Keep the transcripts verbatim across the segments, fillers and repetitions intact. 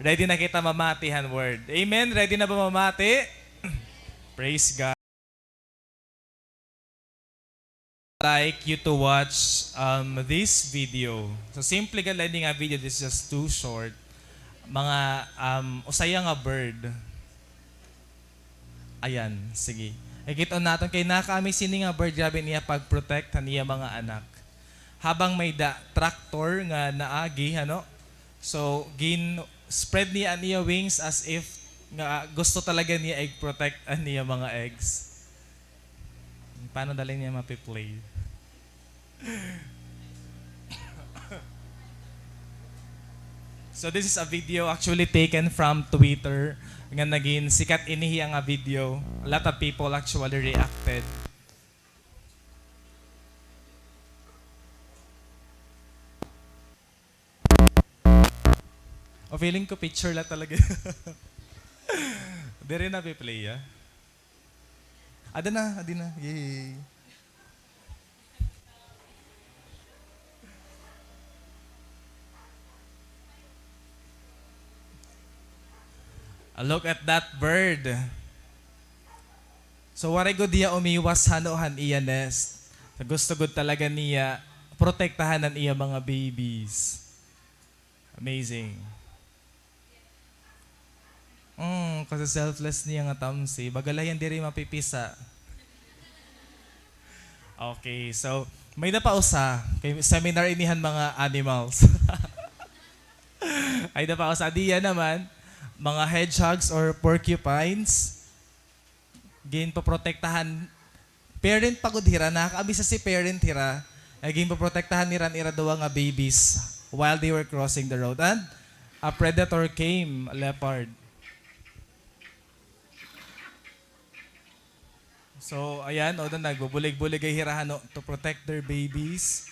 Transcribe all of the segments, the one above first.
Ready na kita mamati han word. Amen? Ready na ba mamati? Praise God. Like you to watch, um, this video. So, simple gad la ini nga video. This is just too short. Mga, um, usa hiya nga bird. Ayan, sige. Ikit-on naton kay nakakaamiz ini nga bird, grabe niya pag-protect han iya mga anak. Habang may-ada tractor nga naagi, ano? So, gin-spread niya an iya wings as if nga gusto talaga niya i-protect an iya mga eggs. Paano daw la niya mapi-play? So this is a video actually taken from Twitter nga nagin sikat ini hiya nga video. A lot of people actually reacted. O, feeling ko picture la talaga. Diri na pi-play, ah. Ada na, adi na. Yay. Ah, look at that bird. So, waray gud hiya umiwas hano han iya nest. So, gusto gud talaga niya protektahan an iya mga babies. Amazing. Mm, kasi selfless niya nga tamsi. Baga la hiya diri mapipisa. Okay, so, may-ada pa usa. Kay seminar ini han mga animals. May-ada pa usa. Adi hiya naman, mga hedgehogs or porcupines. Ginpoprotektahan, parent pa gud hira, nakakaamiz si parent hira, nga ginpoprotektahan nira an ira duha nga babies while they were crossing the road. And a predator came, a leopard. So, ayan, o, nagbubulig-bulig gad hira, ano, to protect their babies.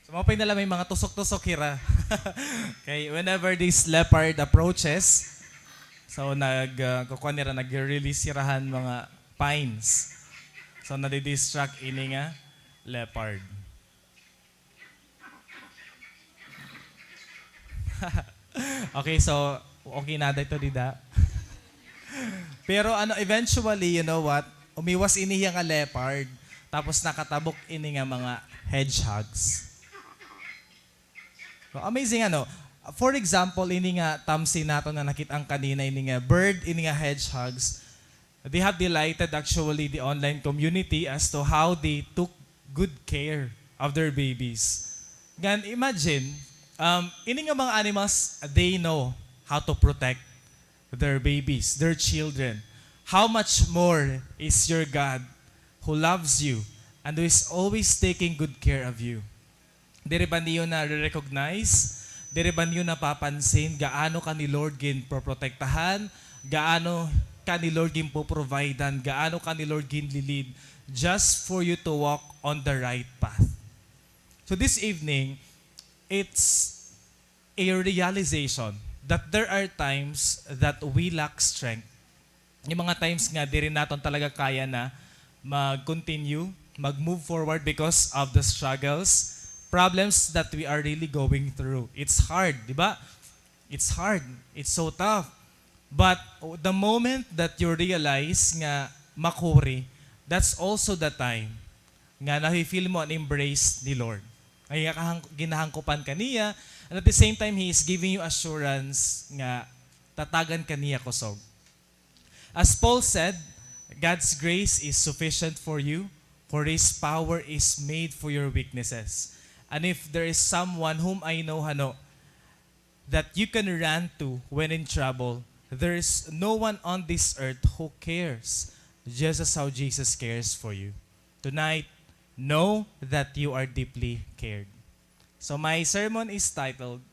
So, maupay na la may mga tusok-tusok hira. Kay whenever this leopard approaches, so nag, ah, kukuan hira, nag-release hira han mga pines. So, nadi-distract ini nga leopard. Okay, so, okay na dito, dida. Pero ano, eventually, you know what? Umiwas ini hiya nga leopard. Tapos nakatabok ini nga mga hedgehogs. So, amazing, ano? For example, ini nga tamsi naton nga nakit-an kanina, ini nga bird, ini nga hedgehogs, they have delighted actually the online community as to how they took good care of their babies. Ngan, imagine, um, ini nga mga animals, they know how to protect their babies, their children. How much more is your God who loves you and who is always taking good care of you? Diri ba niyo nare-recognize? Diri ba niyo napapansin gaano ka ni Lord ginpoprotektahan? Gaano ka ni Lord ginpoprovidean? Gaano ka ni Lord ginli-lead just for you to walk on the right path? So this evening, it's a realization that there are times that we lack strength. Yung mga times nga diri naton talaga kaya na mag-continue, mag-move forward because of the struggles, problems that we are really going through. It's hard, di ba? It's hard. It's so tough. But the moment that you realize nga makuri, that's also the time nga nafe-feel mo an embrace ni Lord. Nga kahang-, ginahangkopan ka niya, and at the same time, He is giving you assurance nga tatagan ka niya kusog. As Paul said, God's grace is sufficient for you, for His power is made for your weaknesses. And if there is someone whom I know, hano, that you can run to when in trouble, there is no one on this earth who cares just as how Jesus cares for you. Tonight, know that you are deeply cared. So my sermon is titled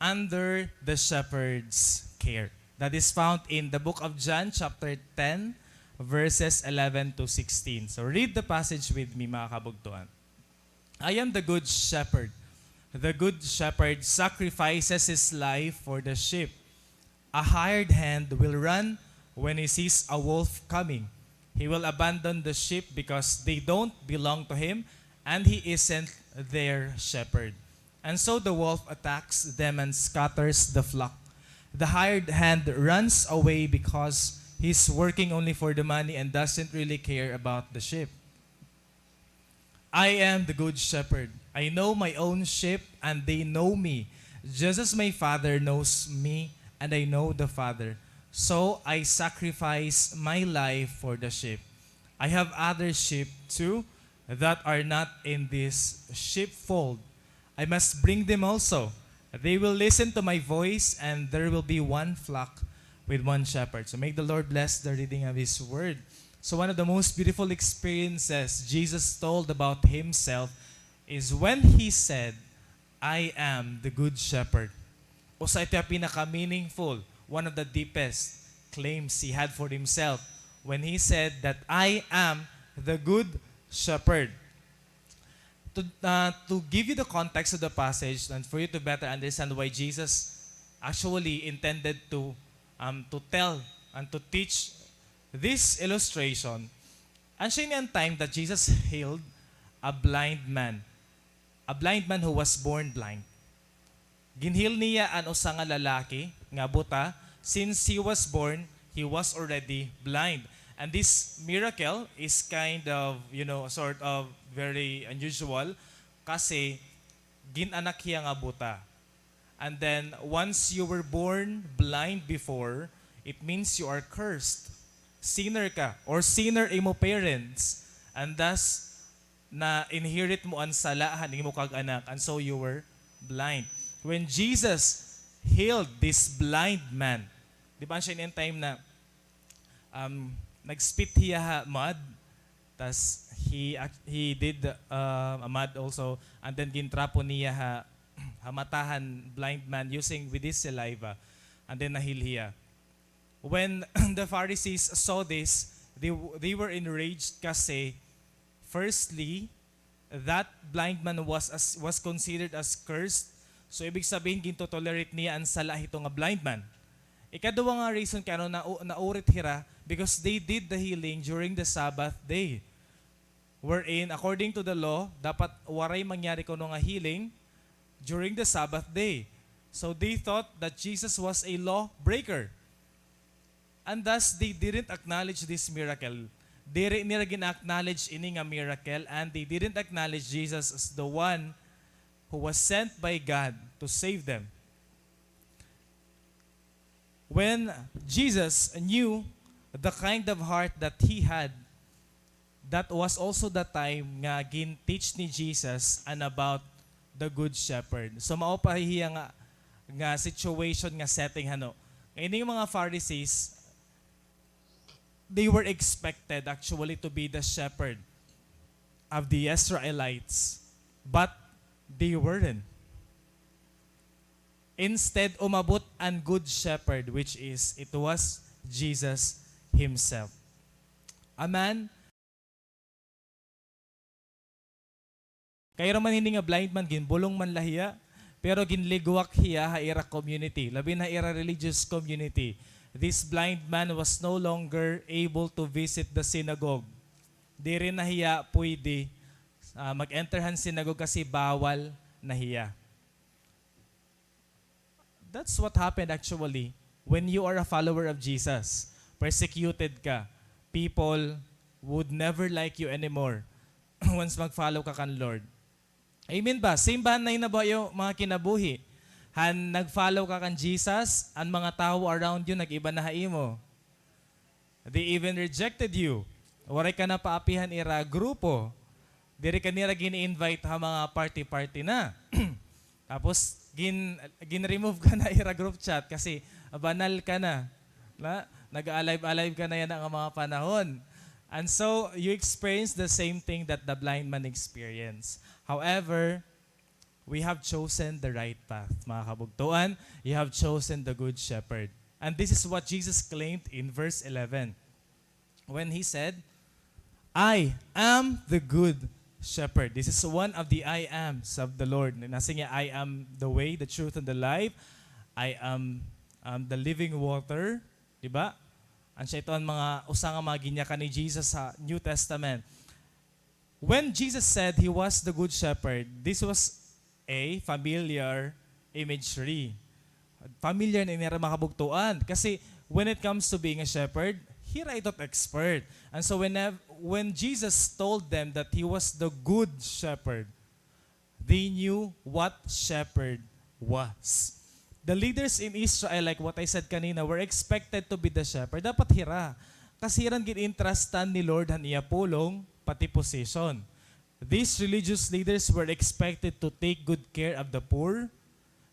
Under the Shepherd's Care. That is found in the book of John, chapter ten, verses eleven to sixteen. So read the passage with me, mga kabugtuan. I am the good shepherd. The good shepherd sacrifices his life for the sheep. A hired hand will run when he sees a wolf coming. He will abandon the sheep because they don't belong to him, and he isn't their shepherd. And so the wolf attacks them and scatters the flock. The hired hand runs away because he's working only for the money and doesn't really care about the sheep. I am the good shepherd. I know my own sheep, and they know me, just as my Father knows me, and I know the Father. So I sacrifice my life for the sheep. I have other sheep too that are not in this sheepfold. I must bring them also. They will listen to my voice, and there will be one flock with one shepherd. So may the Lord bless the reading of His word. So one of the most beautiful experiences Jesus told about Himself is when He said, "I am the good shepherd." Usa ito nga pinaka-meaningful, one of the deepest claims He had for Himself when He said that, "I am the good shepherd." To, uh, to give you the context of the passage and for you to better understand why Jesus actually intended to, um, to tell and to teach this illustration, asya ini an time that Jesus healed a blind man, a blind man who was born blind. Ginheal niya an usa nga lalaki nga buta. Since he was born, he was already blind. And this miracle is kind of, you know, sort of very unusual kasi gin-anak hiya nga buta. And then, once you were born blind before, it means you are cursed. Sinner ka, or sinner imo parents. And thus, na-inherit mo an sala han imo kag-anak, and so you were blind. When Jesus healed this blind man, di ba, siya in time na, um, nag-spit hiya ha mud, tas he ac-, he did, uh, a mud also, and then gintrapo niya ha, ha mata han blind man using with his saliva, and then na-heal hiya. When the Pharisees saw this, they w-, they were enraged kasi, firstly, that blind man was as, was considered as cursed. So, ibig sabihin, gintotolerate niya an sala hito nga blind man. Ikaduha nga reason kay ano na-, naurit hira, because they did the healing during the Sabbath day. Wherein, according to the law, dapat waray mangyari kuno nga healing during the Sabbath day. So they thought that Jesus was a law breaker. And thus, they didn't acknowledge this miracle. Diri nira gin-acknowledge ini nga miracle, and they didn't acknowledge Jesus as the one who was sent by God to save them. When Jesus knew the kind of heart that he had, that was also the time nga gin-teach ni Jesus an about the Good Shepherd. So, mao pa hiya nga, nga situation, nga setting, hano. Nga ining mga Pharisees, they were expected actually to be the shepherd of the Israelites, but they weren't. Instead, umabot an Good Shepherd, which is, it was Jesus himself. Amen? Kay ira man hini nga blind man, ginbulong man la hiya, pero ginligwak hiya ha ira community, labi na ha ira religious community. This blind man was no longer able to visit the synagogue. Diri na hiya pwede, ah, mag-enter han synagogue kasi bawal na hiya. That's what happened actually when you are a follower of Jesus. Persecuted ka. People would never like you anymore once mag-follow ka kan Lord. Amen ba? Same ba an nahinabo ha iyo mga kinabuhi? Han nag-follow ka kan Jesus, an mga tawo around you nag-iba na ha imo. They even rejected you. Waray ka na paapi han ira grupo. Diri ka nira gin-invite ha mga party-party na. Tapos, gin-, gin-remove ka na ira group chat kasi banal ka na. Na, nag-alive-alive ka na yana nga mga panahon. And so, you experience the same thing that the blind man experienced. However, we have chosen the right path, mga kabugtoan. You have chosen the Good Shepherd. And this is what Jesus claimed in verse eleven, when he said, "I am the good shepherd. This is one of the I ams of the Lord. Nasiring hiya, "I am the way, the truth, and the life. I am, um, the living water." Di ba? Asya ito an mga, usa nga mga ginyakan ni Jesus ha New Testament. When Jesus said he was the good shepherd, this was a familiar imagery. Familiar na ini hira, mga kabugtoan. Kasi when it comes to being a shepherd, hira ito expert. And so whenev-, when Jesus told them that he was the good shepherd, they knew what shepherd was. The leaders in Israel, like what I said kanina, were expected to be the shepherd. Dapat hira. Kasi hira an gin-entrustan ni Lord han iya pulong, pati position. These religious leaders were expected to take good care of the poor,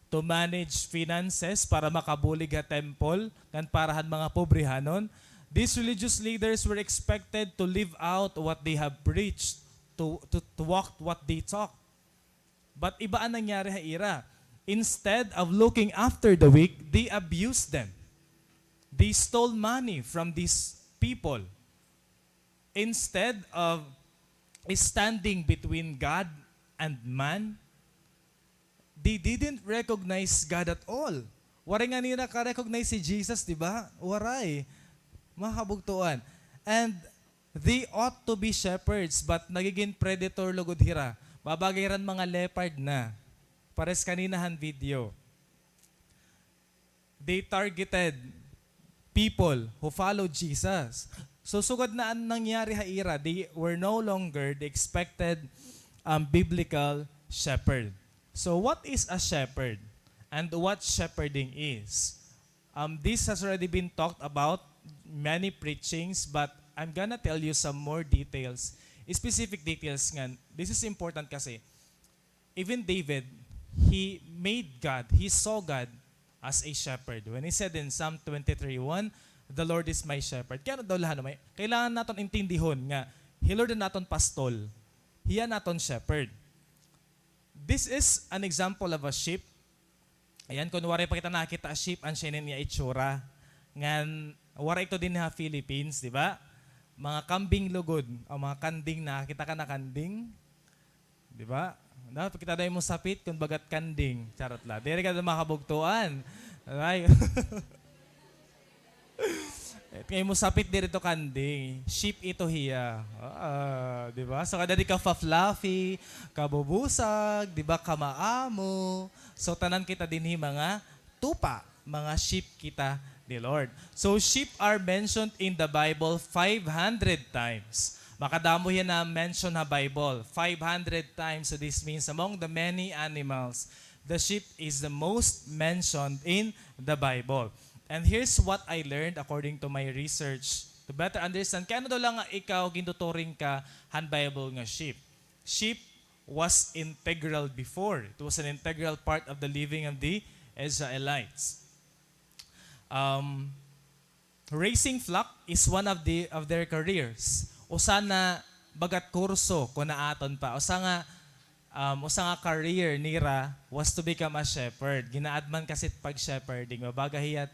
to manage finances para makabulig ha temple ngan para han mga pobrehanon. These religious leaders were expected to live out what they have preached, to, to, to walk what they talk. But iba an nangyari ha ira. Instead of looking after the weak, they abused them. They stole money from these people. Instead of standing between God and man, they didn't recognize God at all. Waray ngani naka-recognize si Jesus, di ba? Waray. Mga kabugtoan. And they ought to be shepherds, but nagigin predator lugod hira. Babagay hira han mga leopard na. Pares kanina han video. They targeted people who followed Jesus. So, sugad na an nangyari ha ira, they were no longer the expected, um, biblical shepherd. So, what is a shepherd? And what shepherding is? Um, this has already been talked about many preachings, but I'm gonna tell you some more details, specific details nga. This is important kasi even David, he made God, he saw God as a shepherd. When he said in Psalm twenty-three one, "The Lord is my shepherd." Kay ano daw la, ano, may, kailangan naton intindihon nga hi Lord an aton pastol, hiya an aton shepherd. This is an example of a sheep. Ayan, kon waray pa kita nakita sheep, an siya inin iya itsura. Ngan, waray ito dinhi ha Philippines, di ba? Mga kambing lugod, o mga kanding, nakakita ka na kanding? Di ba? Dapat kita daw imo sapit kon bagat kanding. Charot la. Diri ka daw makabugtuan. Aray. Kay imo sapit diri to kanding. Sheep ito hiya. Ah, di ba? So, kada di ka fa-fluffy, kabubusag, di ba, kamaamo. So, tanan kita dinhi mga tupa, mga sheep kita ni Lord. So, sheep are mentioned in the Bible five hundred times. Makadamo hiya na-mention ha Bible, five hundred times. So, this means among the many animals, the sheep is the most mentioned in the Bible. And here's what I learned according to my research. To better understand, kay ano daw la nga ikaw gintuturing ka han Bible nga sheep? Sheep was integral before. It was an integral part of the living of the Israelites. Um, raising flock is one of the, of their careers. Usa na bagat kurso kon ha aton pa. Usa nga, um, usa nga career nira was to become a shepherd. Ginaadman kasi pag-shepherding, mabaga hiya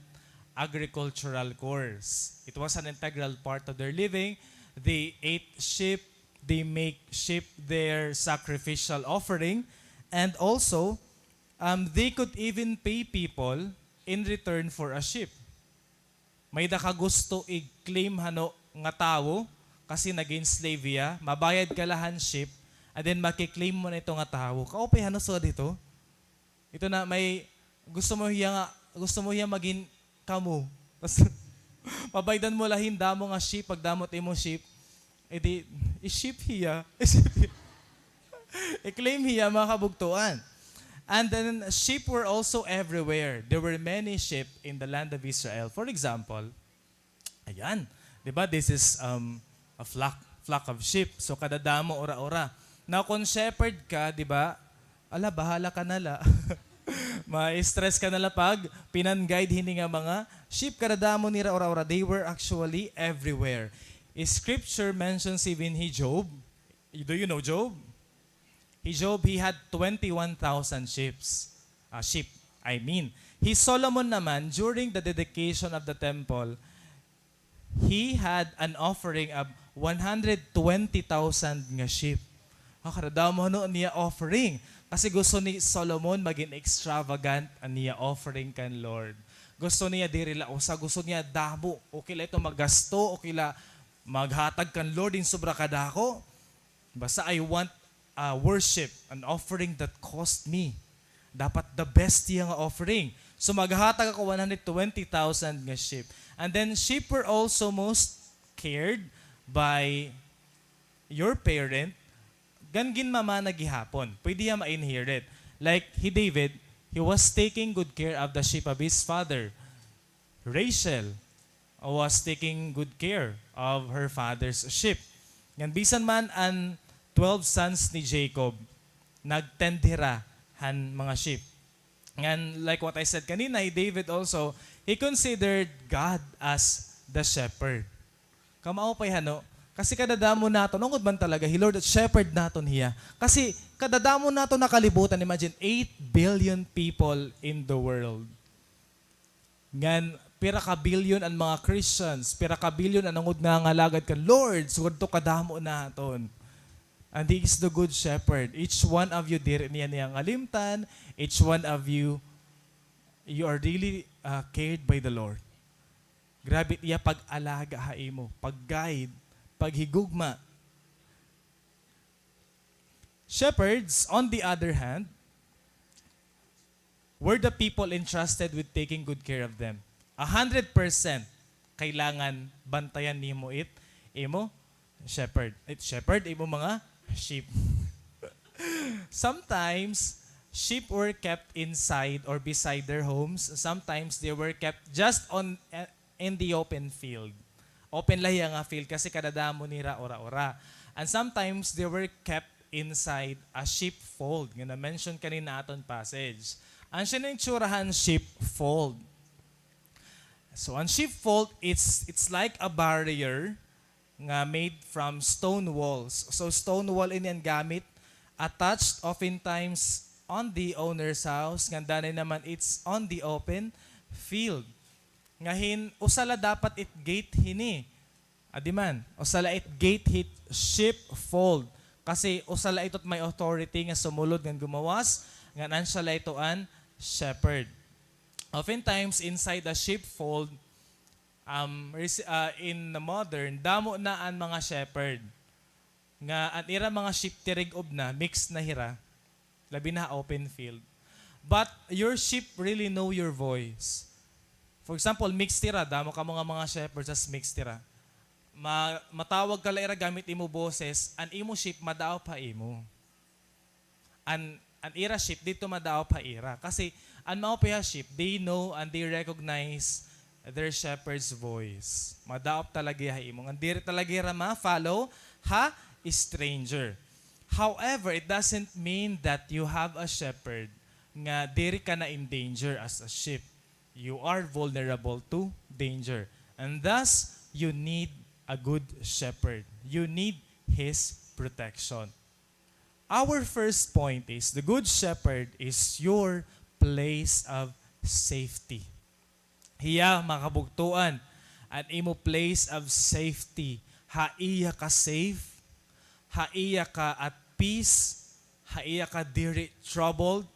agricultural course. It was an integral part of their living. They ate sheep, they make sheep their sacrificial offering, and also, um, they could even pay people in return for a sheep. May-ada ka gusto i-claim hano nga tawo, kasi nagin slave hiya, mabayad ka la han sheep, and then maki-claim mo na ito nga tawo. Kaupay hano sugad hito? Ito na, may gusto mo hiya nga, gusto mo hiya magin kamo. Tas, pabaydan mo la hin damo nga sheep, pagdamo it imo sheep. E di, i-sheep hiya. I-claim hiya, mga kabugtoan. And then, sheep were also everywhere. There were many sheep in the land of Israel. For example, ayan. Di ba? This is, um, a flock, flock of sheep. So, kadadamo, ura-ura. Now, kon shepherd ka, di ba? Ala, bahala ka na la. Ma-stress ka na la pag pinan-guide hini nga mga sheep, kadadamo nira, ura-ura. They were actually everywhere. Scripture mentions even hi Job. Do you know Job? Hi Job, he had twenty-one thousand sheeps. Ah, sheep, I mean. Hi Solomon naman, during the dedication of the temple, he had an offering of one hundred twenty thousand nga sheep. Kadadamo, ano, niya offering. Kasi gusto ni Solomon magin extravagant an niya offering kan Lord. Gusto niya diri la usa, gusto niya damo. Okay la ito magasto, okay la maghatag kan Lord hin sobra kadako. Basta I want, ah, worship, an offering that cost me. Dapat the best hiya nga offering. So maghatag ako one hundred twenty thousand nga sheep. And then sheep were also most cared by your parent, ngan ginmamana gihapon. Pwede hiya ma-inherit. Like, hi David, he was taking good care of the sheep of his father. Rachel was taking good care of her father's sheep. Ngan bisan man an twelve sons ni Jacob, nag-tend hira han mga sheep. Ngan like what I said kanina, hi David also, he considered God as the shepherd. Kamao pa hiya, no? Kasi kadadamo naton, ungod man talaga, hi Lord, shepherd naton hiya. Kasi kadadamo naton ha kalibutan, imagine, eight billion people in the world. Ngan, pira ka billion an mga Christians, pira ka billion an ungod nga nangalagad kan Lord, sugad to kadamo naton. And He is the good shepherd. Each one of you, diri niya niya ngalimtan, each one of you, you are really, uh, cared by the Lord. Grabe iya pag-alaga ha imo, pag-guide, paghigugma. Shepherds, on the other hand, were the people entrusted with taking good care of them. A hundred percent kailangan bantayan nimo it imo shepherd. It shepherd, imo mga sheep. Sometimes, sheep were kept inside or beside their homes. Sometimes, they were kept just on, eh, in the open field. Open la hiya nga field kasi kadadamo nira ura-ura. And sometimes, they were kept inside a sheepfold, nga na-mention kanina aton passage. An siya na itsura han sheepfold. So, an sheepfold, it's, it's like a barrier nga made from stone walls. So, stone wall ini an gamit, attached oftentimes on the owner's house, ngan danay naman it's on the open field. Nga hin, usa la dapat it gate hini. Adi man, usa la it gate hit sheepfold. Kasi usa la ito it may authority nga sumulod ngan gumawas, ngan an siya la ito an shepherd. Oftentimes, inside the sheepfold, um, resi-, ah, in the modern, damo na an mga shepherd. Nga an ira mga sheep tirig-ob na, mix na hira. Labi na ha open field. But your sheep really know your voice. For example, mixed hira, damo kamo nga mga shepherds, tas mixed hira. Ma-, matawag ka la ira gamit imo boses, an imo sheep madaop ha imo. An, an ira sheep didto madaop ha ira. Kasi an maupay ha sheep, they know and they recognize their shepherd's voice. Madaop talaga ha imo. Ngan diri talaga hira ma-follow ha stranger. However, it doesn't mean that you have a shepherd nga diri ka na in danger as a sheep. You are vulnerable to danger. And thus, you need a good shepherd. You need his protection. Our first point is, the good shepherd is your place of safety. Hiya, mga kabugtoan, an imo place of safety. Ha iya ka safe, ha iya ka at peace, ha iya ka diri troubled,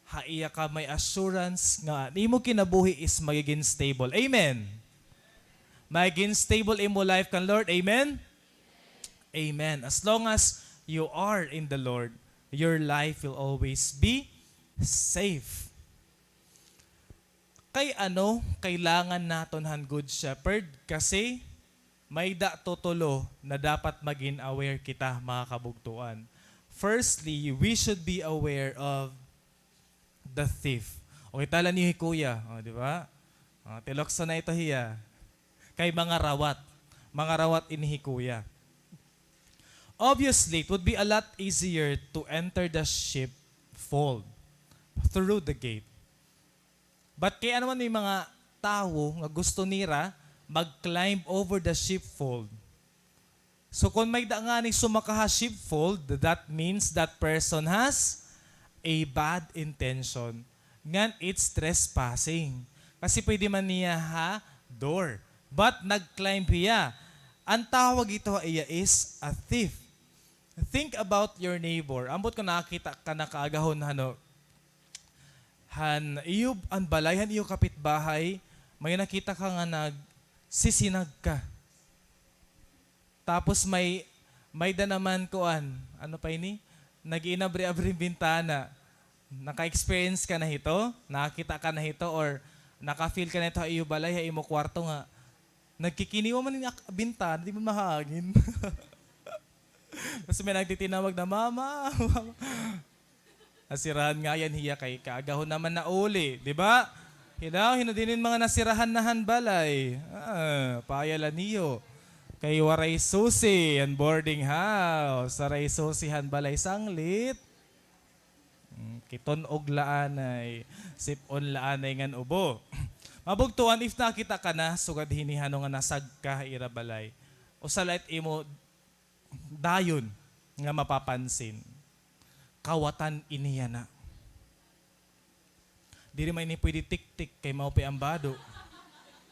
ha iya ka may assurance nga an imo kinabuhi is magigin stable. Amen. Magigin stable imo life kan Lord. Amen. Amen. As long as you are in the Lord, your life will always be safe. Kay ano kailangan naton han Good Shepherd? Kasi may-ada tutulo na dapat magin aware kita, mga kabugtoan. Firstly, we should be aware of the thief. O, kita la niyo hi Kuya, o, di ba? O, tilokso na ito hiya. Kay mangarawat. Mangarawat ini hi Kuya. Obviously, it would be a lot easier to enter the sheepfold through the gate. But kay ano man may mga tawo nga gusto nira mag-climb over the sheepfold. So, kon may-ada ngani sumaka ha sheepfold, that means that person has a bad intention. Ngan it's trespassing. Kasi pwede man niya ha door. But nag-climb hiya. An tawag ito ha iya is a thief. Think about your neighbor. Ambot kon nakakita ka na kaagahon, hano, han iyo, an balay han iyo kapitbahay, may nakita ka nga nagsisinag ka. Tapos may, may da naman kuan, ano pa ini? Nag-iinabri-abri bintana. Naka-experience ka na hito? Nakakita ka na hito? Or naka-feel ka na hito ha iyo balay, ha imo kwarto nga nagkikiniwa man ini ak-, bintana, di man mahangin. Tapos may nagtitinawag na, "Mama, mama." Nasirahan ngay-an hiya kay kaagahon naman nauli, di ba? Hinaw, hinaw din in mga nasirahan na han balay. Ah, paaya la niyo. Kay waray susi an boarding house. Waray susi han balay sanglit. Mm, kiton-og la anay. Sip-on la anay ngan ubo. Mabugtoan, if nakita ka na, sugad hini hano nga nasagka ha ira balay. Usa la it imo dayon nga mapapansin. Kawatan ini yana. Diri man ini pwede tiktik kay maupay an bado.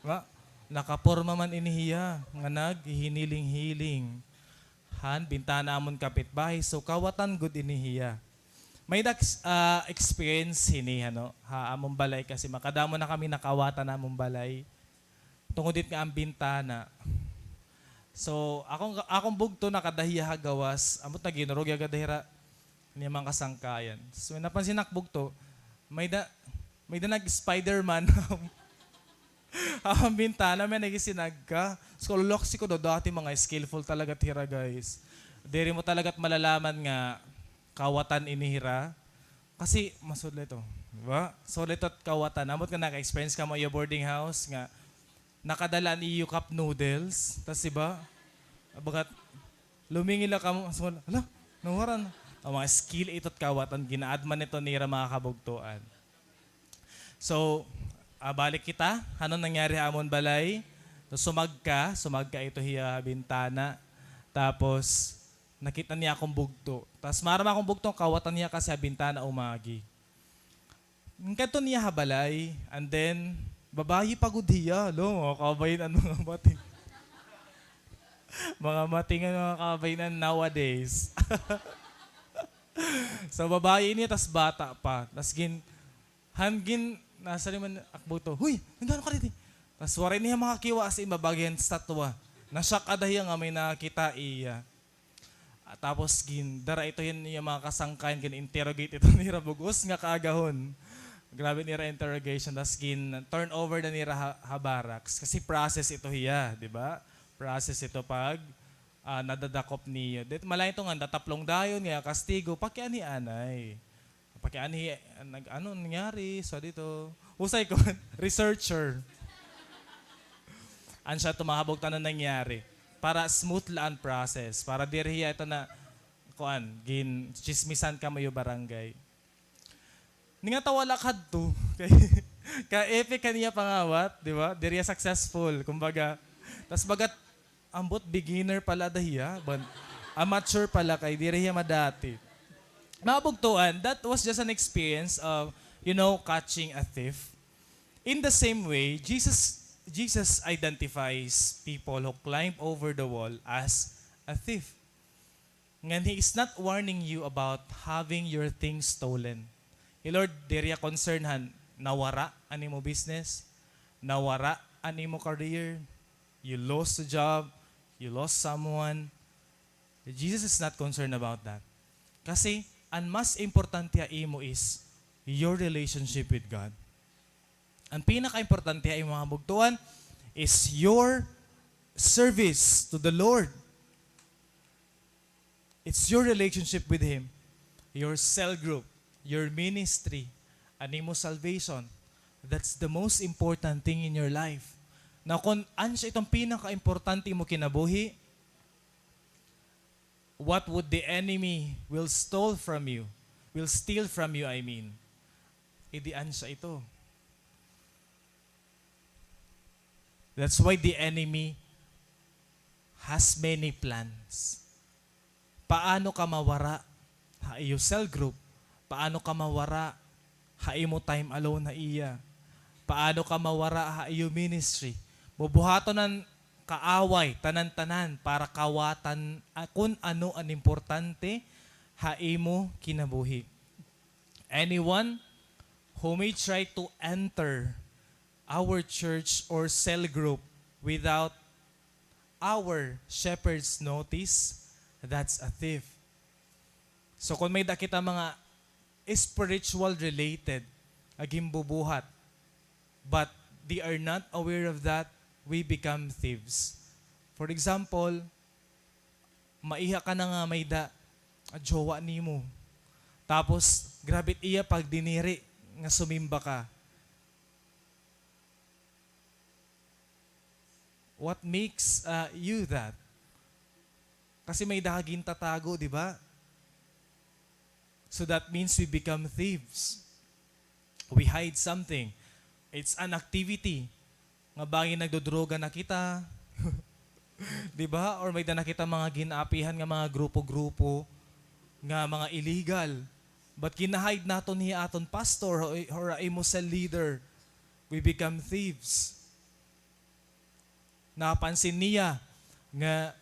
Wa? Nakaporma man ini hiya nga naghihiniling-hiling han bintana amon kapitbahay. So, kawatan gud ini hiya. May da, ah, experience hini, ano, ha amon balay kasi makadamo na kami nakawatan ha amon balay. Tungod it nga an bintana. So, akon, akon bugto nakada hiya ha gawas, ambot na ginurog hiya gad hira. Niya mga kasangkayan. So, napansin ak bugto, may da, may da nag-Spider-Man ha bintana, may nagisinag ka. So, loloksi ko daw, dati mga skillful talaga hira, guys. Diri mo talaga malalaman nga kawatan ini hira. Kasi, masudla ito. Di ba? Sudla ito it kawatan. Ambot nga naka-experience kamo ha iyo boarding house nga nakadala an iyo cup noodles. Tas, di ba? Bagat, lumingil la kamo. So, hala, nawara na. An mga skill ito it kawatan, gin-add man ito nira mga kabugtoan. So, ah, balik kita. Ano nangyari ha amon balay? So, sumagka, sumagka ito hiya bintana. Tapos, nakit-an niya akon bugto. Tas maaram akon bugto, kawatan hiya kasi ha bintana umagi. Nagkadto niya ha balay, and then, babayi pa gud hiya. Lo, mga kababayen-an, mga mating. Mga mating an mga kababayen-an nowadays. So, babayi niya, tas bata pa. Tas gin-, han gin-, nasiring man ak bugto, "Hoy, nag-ano ka didi?" Tas waray niya makakiwa, as in, babagihan statwa. Na-shock ada hiya nga may nakita iya. Ah, tapos gindara ito hin iya mga kasangkayan, gin-interrogate ito nira bug-os nga kaagahon. Grabe nira interrogation, tas gin-turn over na nira ha, ha barracks. Kasi process ito hiya, di ba? Process ito pag, ah, nadadakop niyo. Di, malain ito nga, nataplong dayon, nga kastigo, pakianhi anay. Pakianhi, nag-, ano nangyari? So, dito, husay ko, researcher. An siya tumahabo kung ano nangyari. Para smooth la an process. Para diri hiya ito na, kuan, gin-tsismisan kamo iyo barangay. Ningatawa la kadto. Kay, ka-epic kaniya pangawat, di ba? Diri hiya successful, kumbaga. Tas bagat, ambot beginner pala ada hiya, ban-, amateur pala kay diri hiya madati. Mga bugtoan, that was just an experience of, you know, catching a thief. In the same way, Jesus, Jesus identifies people who climb over the wall as a thief. Ngan he is not warning you about having your things stolen. Hi Lord, diri hiya concern han nawara an imo business, nawara an imo career, you lost a job, you lost someone. Jesus is not concerned about that. Kasi, an mas importante ha imo is your relationship with God. An pinakaimportante ha imo, mga bugtoan, is your service to the Lord. It's your relationship with Him, your cell group, your ministry, an imo salvation. That's the most important thing in your life. Na kon ano siya itong pinakaimportante imo kinabuhi, what would the enemy will stole from you, will steal from you, I mean. Idian siya ito. That's why the enemy has many plans. Paano ka mawara ha iyo cell group? Paano ka mawara ha imo time alone ha iya? Paano ka mawara ha iyo ministry? Bubuhaton an kaaway, tanan-tanan, para kawatan, ah, kun ano an importante ha imo kinabuhi. Anyone who may try to enter our church or cell group without our shepherd's notice, that's a thief. So, kung may-ada kita mga spiritual related nga ginbubuhat, but they are not aware of that, we become thieves. For example, maiha ka na nga may-ada, ah, jowa nimo. Tapos, grabe it iya pagdiniri nga sumimba ka. What makes, uh, you that? Kasi may-ada ka gintatago, di ba? So that means we become thieves. We hide something. It's an activity. Nga bangin nagdodroga na kita. Di ba? Or may-ada na kita mga gin-aapihan nga mga grupo-grupo nga mga illegal. But gina-hide naton hiya aton pastor or, or imo cell leader. We become thieves. Napansin niya nga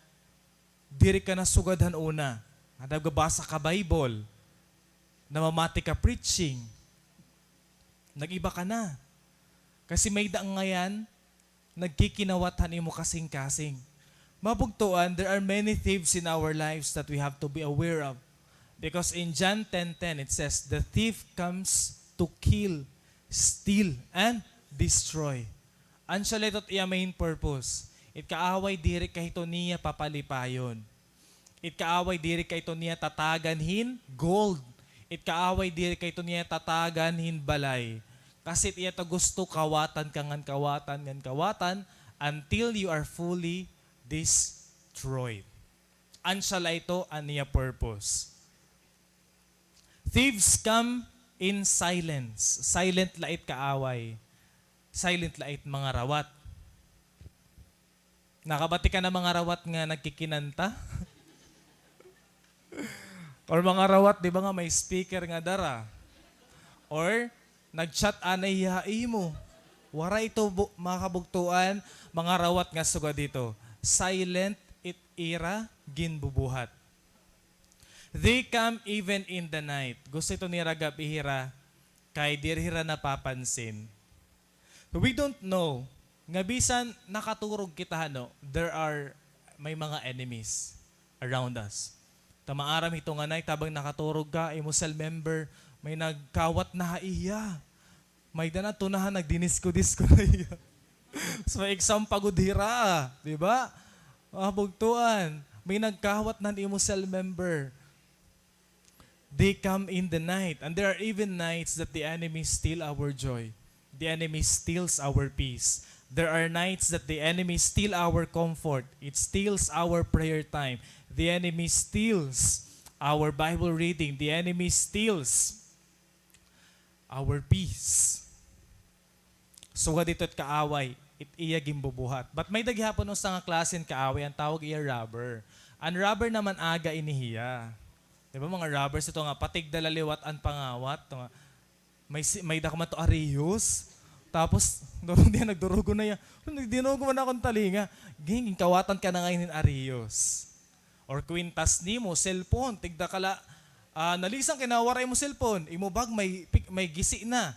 diri ka na sugad han una. Nagbabasa ka Bible. Namamati ka preaching. Nag-iba ka na. Kasi may-ada ngayan nagkikinawat han imo kasingkasing. Mga bugtoan, there are many thieves in our lives that we have to be aware of. Because in John ten ten, it says, "The thief comes to kill, steal, and destroy." Asya la ito it iya main purpose. It kaaway diri ka hito niya papalipayon. It kaaway diri ka hito niya tatagan hin gold. It kaaway diri ka hito niya tatagan hin balay. Kasi it iya ito gusto kawatan ka ngan kawatan ngan kawatan until you are fully destroyed. Asya la ito an iya purpose. Thieves come in silence. Silent la it kaaway. Silent la it mga rawat. Nakabati ka na mga rawat nga nagkikinanta? Or mga rawat, di ba nga may speaker nga dara? Or nag-chat anay ha imo? Waray ito, bu-, mga kabugtoan, mga rawat nga sugad hito. Silent it ira ginbubuhat. They come even in the night. Gusto ito nira gab-i hira, kay diri hira napapansin. We don't know nga bisan nakaturog kita, ano, there are, may mga enemies around us. Ta maaram hito nga, nay, tabang nakaturog ka, imo cell member, may nagkawat na ha iya. May-ada na tunahan, nagdinisko-disko na iya. So, may exam pa gud hira, di ba? Mga bugtoan, may nagkawat na han imo cell member. They come in the night, and there are even nights that the enemy steal our joy. The enemy steals our peace. There are nights that the enemy steal our comfort. It steals our prayer time. The enemy steals our Bible reading. The enemy steals our peace. Sugad hito it kaaway, it iya ginbubuhat. But may-ada gihapon usa nga klase hin kaaway, an tawag iya robber. An robber naman aga ini hiya. Di ba, mga robbers ito nga patigda la liwat an pangawat, ito nga, may si-, may-ada ka man to ariyos. Tapos, durog niya, nagdurugo na iya. Nagdinugo man akon talinga. Ging-, ginkawatan ka na ngay-an hin ariyos. Or kwintas nimo, cellphone, tigda ka la, ah, nalisang kay nawara imo cellphone, imo bag may pic-, may gisi na.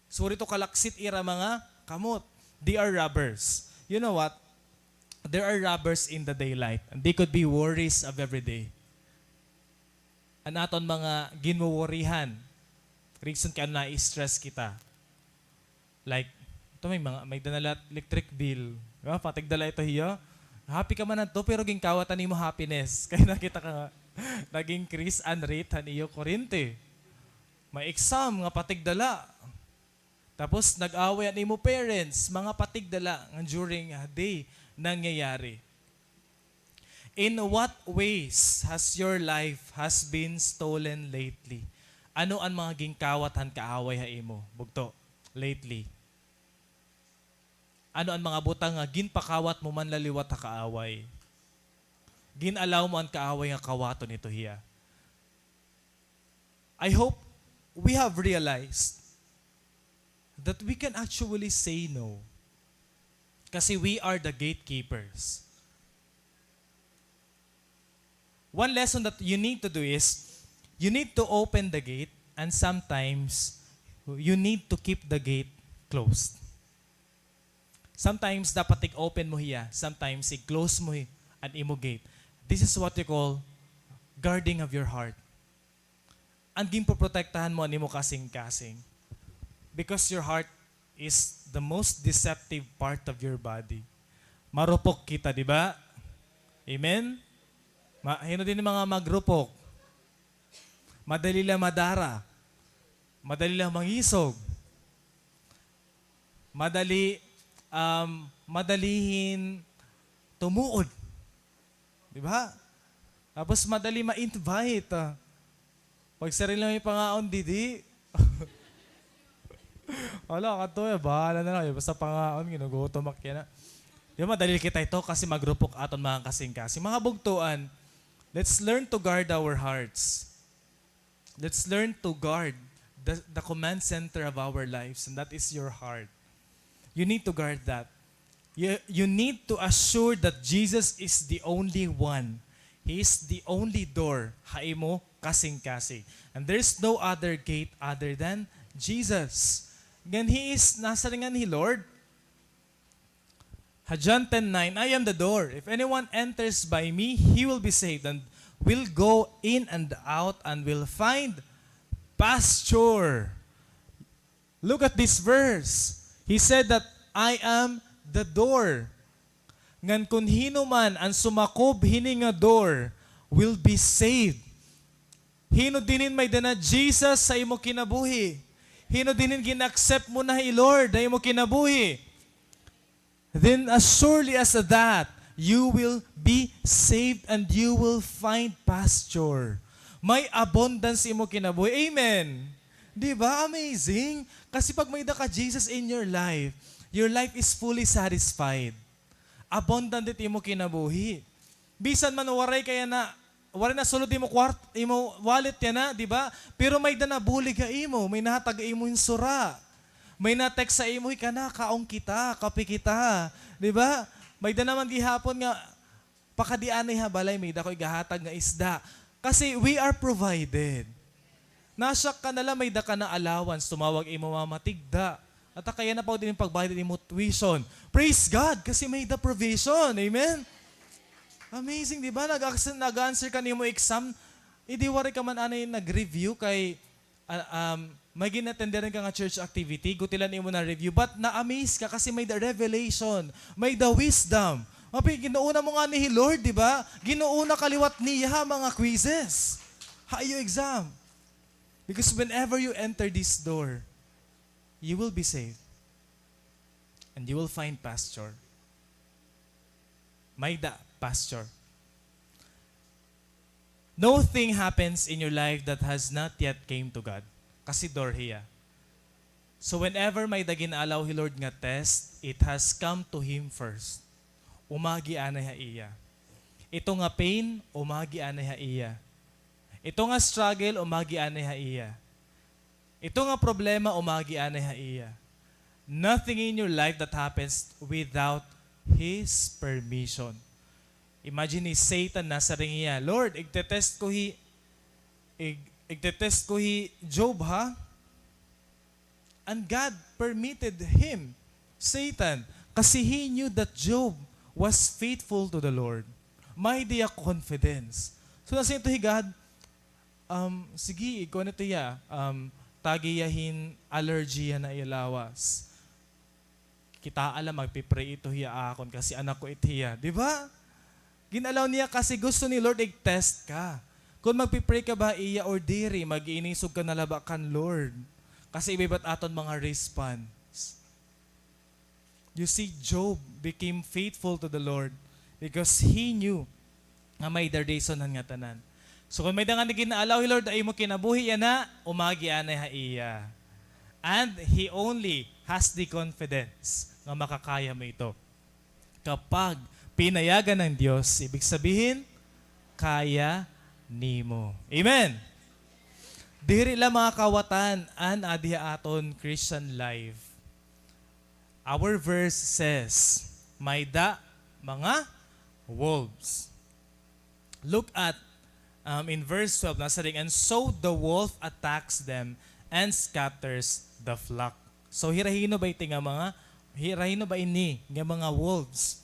Sugad hito kalaksit ira mga kamot. They are robbers. You know what? There are robbers in the daylight. And they could be worries of every day. An aton mga ginwoworihan. Reason kay ano na-stress kita. Like, ito may mga, may-ada na la electric bill. Di ba? Patigda la ito hiya. Happy ka man adto, pero ginkawatan nimo happiness. Kay nakita ka nga, nag-increase an rate han iyo kuryente. May exam nga patigda la. Tapos, nag-away an imo parents, mga patigda la nga during a day nangyayari. In what ways has your life has been stolen lately? Ano an mga ginkawat han kaaway ha imo, bugto, lately? Ano an mga butang nga ginpakawat mo man la liwat ha kaaway? Gin-allow mo an kaaway nga kawaton ito hiya? I hope we have realized that we can actually say no. Kasi we are the gatekeepers. One lesson that you need to do is, you need to open the gate, and sometimes you need to keep the gate closed. Sometimes dapat ig-open mo hiya, sometimes ig-close mo hi-, an imo gate. This is what you call guarding of your heart. An ginpoprotektahan mo an imo kasingkasing. Because your heart is the most deceptive part of your body. Marupok kita, di ba? Amen? Ma-, hin-o dinhi mga magrupok? Madali la madara. Madali la mangisog. Madali, um, madali hin tumuod. Di ba? Tapos madali ma-invite, ah. Pag sarili mo yung pangaon, didi. Wala, kadto, eh, bahala na lang. Basta pangaon, ginugutom ak yana. Di ba, madali kita ito kasi magrupok aton mga kasingkasing. Mga bugtuan, let's learn to guard our hearts. Let's learn to guard the, the command center of our lives, and that is your heart. You need to guard that. You, you need to assure that Jesus is the only one. He is the only door ha imo kasingkasing. And there's no other gate other than Jesus. Ngan He is, nasiring hi Lord, ha John ten nine, "I am the door. If anyone enters by me, he will be saved and will go in and out and will find pasture." Look at this verse. He said that, "I am the door." Ngan kun hin-o man an sumakob hini nga door will be saved. Hin-o dinhi may-ada na Jesus sa imo kinabuhi? Hin-o dinhi gin-accept mo na hi Lord ha imo kinabuhi? Then as surely as that, you will be saved and you will find pasture. May abundance imo kinabuhi. Amen. Di ba? Amazing. Kasi pag may-ada ka Jesus in your life, your life is fully satisfied. Abundant it imo kinabuhi. Bisan man waray ka yana, waray nasulod imo kwart-, imo wallet yana, di ba? Pero may-ada nabulig ha imo, may nahatag ha imo hin sura. May na-text sa imo, "Hoy, kana, kaon kita, kape kita." Di ba? May-ada naman gihapon nga, pakadi anay ha balay, may-ada ko igahatag nga isda. Kasi we are provided. Na-shock ka na la, may-ada ka na allowance, tumawag imo mama, tigda. At kaya na pa din yung pagbayad imo tuition. Praise God, kasi may-ada provision. Amen? Amazing, di ba? Nag-, nag-answer ka nimo exam, idi waray ka man anay nag-review kay, ah, um, may gin-attenderan ka nga church activity, gutilan imo na review, but na-amaze ka kasi may-ada revelation, may-ada wisdom. Mapi-, ginuuna mo ngani hi Lord, di ba? Ginuuna ka liwat niya ha mga quizzes. Ha iyo exam. Because whenever you enter this door, you will be saved. And you will find pasture. May-ada pasture. No thing happens in your life that has not yet came to God. Kasi door hiya. So whenever may-ada gin-allow hi Lord nga test, it has come to Him first. Umagi anay ha iya. Ito nga pain, umagi anay ha iya. Ito nga struggle, umagi anay ha iya. Ito nga problema, umagi anay ha iya. Nothing in your life that happens without His permission. Imagine hi Satan, nasiring hiya, "Lord, igte-test ko hi, ig-, igte-test ko hi Job, ha?" And God permitted him, Satan, kasi he knew that Job was faithful to the Lord. May-ada hiya confidence. So, nasiring ito hi God, um, sige, ikuan ito hiya, um, tagi hiya hin allergy yana ha iya lawas. Kitaa la, magpi-pray ito hiya akon kasi anak ko it hiya. Di ba? Gin-allow niya kasi gusto ni Lord i-test ka. Kun magpi-pray ka ba iya or diri, mag-iinisog ka na la ba kan Lord. Kasi iba-iba it aton mga response. You see, Job became faithful to the Lord because he knew nga may-ada reason han ngatanan. So, kun may-ada ngani gin-allow hi Lord ha imo kinabuhi yana, umagi anay ha iya. And he only has the confidence nga makakaya mo ito. Kapag pinayagan ng Diyos, ibig sabihin, kaya nimo. Amen! Diri la, mga kawatan, an adi ha aton Christian life. Our verse says, May-ada mga wolves. Look at, um, in verse twelve, nasiring, "And so the wolf attacks them and scatters the flock." So, hira hin-o ba iti nga mga, hira hin-o ba ini nga mga wolves?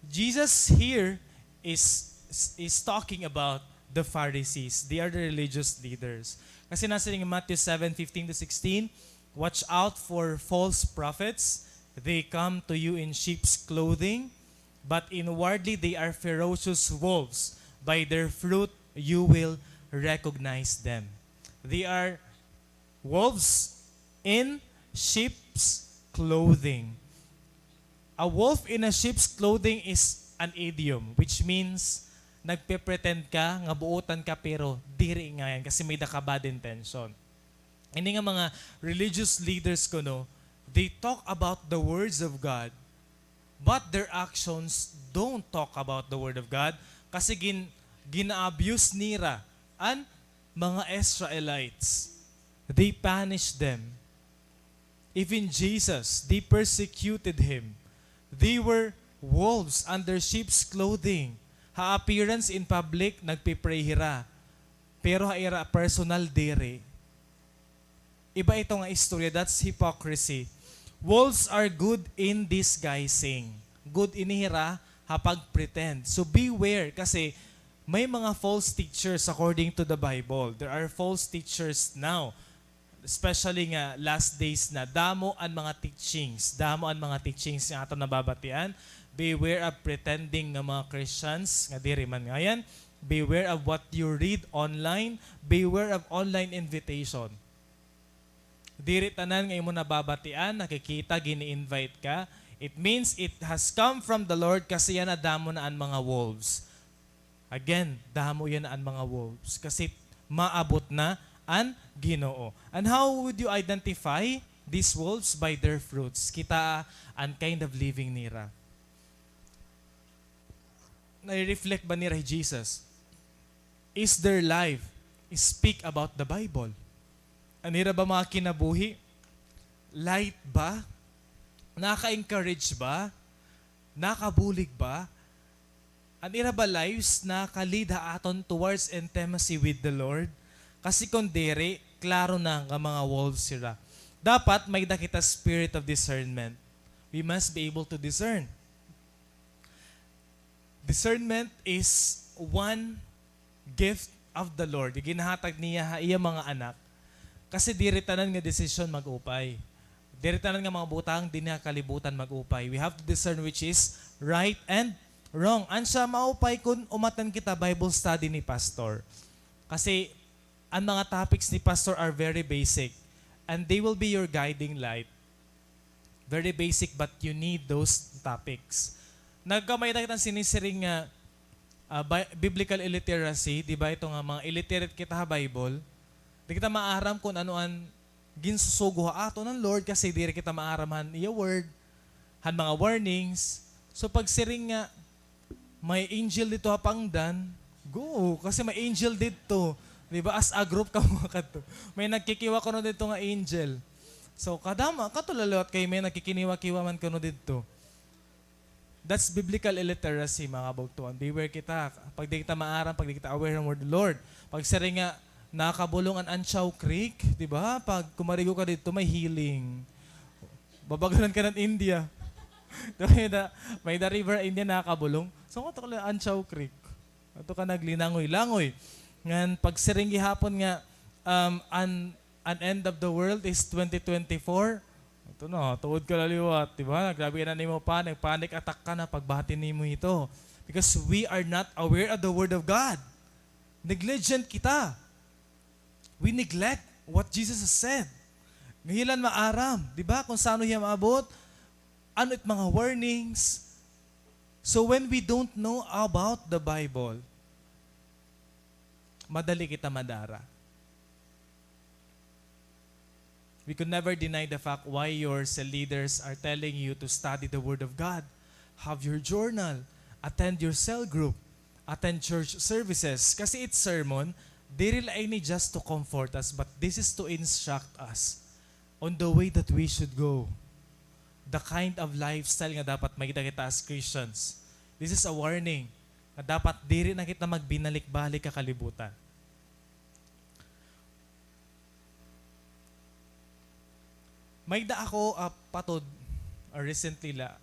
Jesus here is, is talking about the Pharisees. They are the religious leaders. Kasi nasiring in Matthew seven fifteen to sixteen, "Watch out for false prophets. They come to you in sheep's clothing, but inwardly they are ferocious wolves. By their fruit you will recognize them." They are wolves in sheep's clothing. A wolf in a sheep's clothing is an idiom, which means nagpe-pretend ka nga buotan ka, pero diri ngay-an kasi may-ada ka bad intention. Ini nga mga religious leaders kuno, they talk about the words of God, but their actions don't talk about the word of God, kasi gin-, gina-abuse nira an mga Israelites. They punish them. Even Jesus, they persecuted him. They were wolves under sheep's clothing. Ha appearance in public, nagpe-pray hira. Pero ha ira personal, diri. Iba ito nga istorya, that's hypocrisy. Wolves are good in disguising. Good ini hira ha pag-pretend. So beware, kasi may mga false teachers according to the Bible. There are false teachers now. Especially nga last days na, damo an mga teachings, damo an mga teachings nga aton nababatian. Beware of pretending nga mga Christians nga diri man ngay-an. Beware of what you read online. Beware of online invitation. Diri tanan nga imo nababatian, nakikita, gini-invite ka, it means it has come from the Lord, kasi yana damo na an mga wolves. Again, damo yana an mga wolves kasi maabot na an Ginoo. And how would you identify these wolves? By their fruits. Kitaa an kind of living nira. Nai-reflect ba nira hi Jesus? Is their life speak about the Bible? An ira ba mga kinabuhi? Light ba? Naka-encourage ba? Nakabulig ba? An ira ba lives naka-lead ha aton towards intimacy with the Lord? Kasi kon diri, klaro na nga mga wolves sira. Dapat may-ada kita spirit of discernment. We must be able to discern. Discernment is one gift of the Lord. Ginahatag niya ha iya mga anak. Kasi diri tanan nga desisyon mag-upay. Diri tanan nga mga butang dinhi ha kalibutan mag-upay. We have to discern which is right and wrong. An siya maupay kun umatan kita Bible study ni Pastor. Kasi an mga topics ni Pastor are very basic. And they will be your guiding light. Very basic, but you need those topics. Nagkamay-ada kita sinisiring nga, ah, bi-, biblical illiteracy, di ba, ito nga mga illiterate kita ha Bible, di kita maaram kun ano an ginsusugo ha aton han Lord kasi diri kita maaram han iya word, han mga warnings. So, pagsiring nga, may angel didto ha Pangdan, go, kasi may angel didto. Di ba? As a group kamo kadto. May nagkikiwa kuno didto nga angel. So, kadama, kato la liwat kay may nagkikiniwa-kiwa man kuno didto. That's biblical illiteracy, mga kabugtoan. Beware kita. Pag di kita maaram, pag di kita aware han word of the Lord. Pagsiring nga, nakabulong an Anchao Creek, di ba? Pag kumarigo ka didto, may healing. Babagalan ka han India. Di ba, may da, may da river India nakabulong. So, kato la Anchao Creek. Ato ka naglinangoy-langoy. Ngan pagsiring gihapon nga, um, an, an end of the world is twenty twenty-four. Ato na, tuod ka la liwat, di ba? Grabe na nimo panic, panic attack ka na pagbati nimo ito. Because we are not aware of the word of God. Negligent kita. We neglect what Jesus has said. Nga hilan maaram, di ba, kung sano hiya maabot, ano it mga warnings. So when we don't know about the Bible, madali kita madara. We could never deny the fact why your cell leaders are telling you to study the Word of God, have your journal, attend your cell group, attend church services. Kasi it's sermon, diri la ini just to comfort us, but this is to instruct us on the way that we should go. the kind of lifestyle nga dapat may-ada kita as Christians. This is a warning nga dapat diri na kita magbinalik-balik ha kalibutan. May-ada ako, ah, patod, ah, recently la,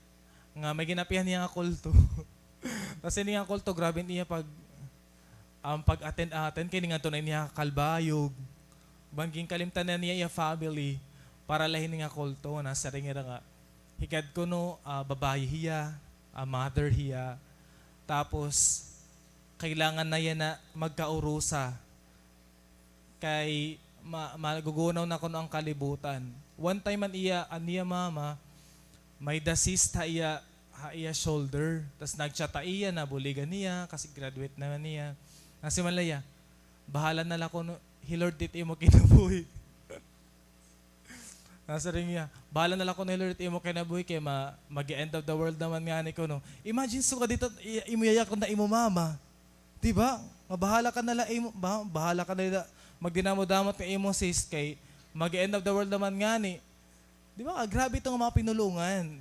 nga may gin-apihan niya nga kulto. Tas ini nga kulto, grabe an iya pag, um, pag-attend-attend, kay ningadto na ini ha Calbayog. Ban ginkalimtan na niya iya family para la hini nga kulto. Nasiring hira nga, hikad kuno, ah, babaye hiya, ah, mother hiya. Tapos, kailangan na yana magkaurusa. Kay ma-, magugunaw na kuno an kalibutan. One time an iya, an iya mama, may-ada cyst ha iya, ha iya shoulder. Tas nag-chat ha iya, nabuligan niya, kasi graduate naman niya. Nasiring man la hiya, "Bahala na la kuno hi Lord hit imo kinabuhi." Nasiring hiya, "Bahala na la kuno hi Lord hit imo kinabuhi kay ma-, mag-end of the world naman ngani kuno." Imagine, sugad hito, i-, imo yayakan na imo mama. Di ba? Nga bahala ka na la imo, ba-, bahala ka na la magdinamot-damot nga imo cyst kay mag-end of the world naman ngani. Di ba? Grabe ito nga mga pinulungan.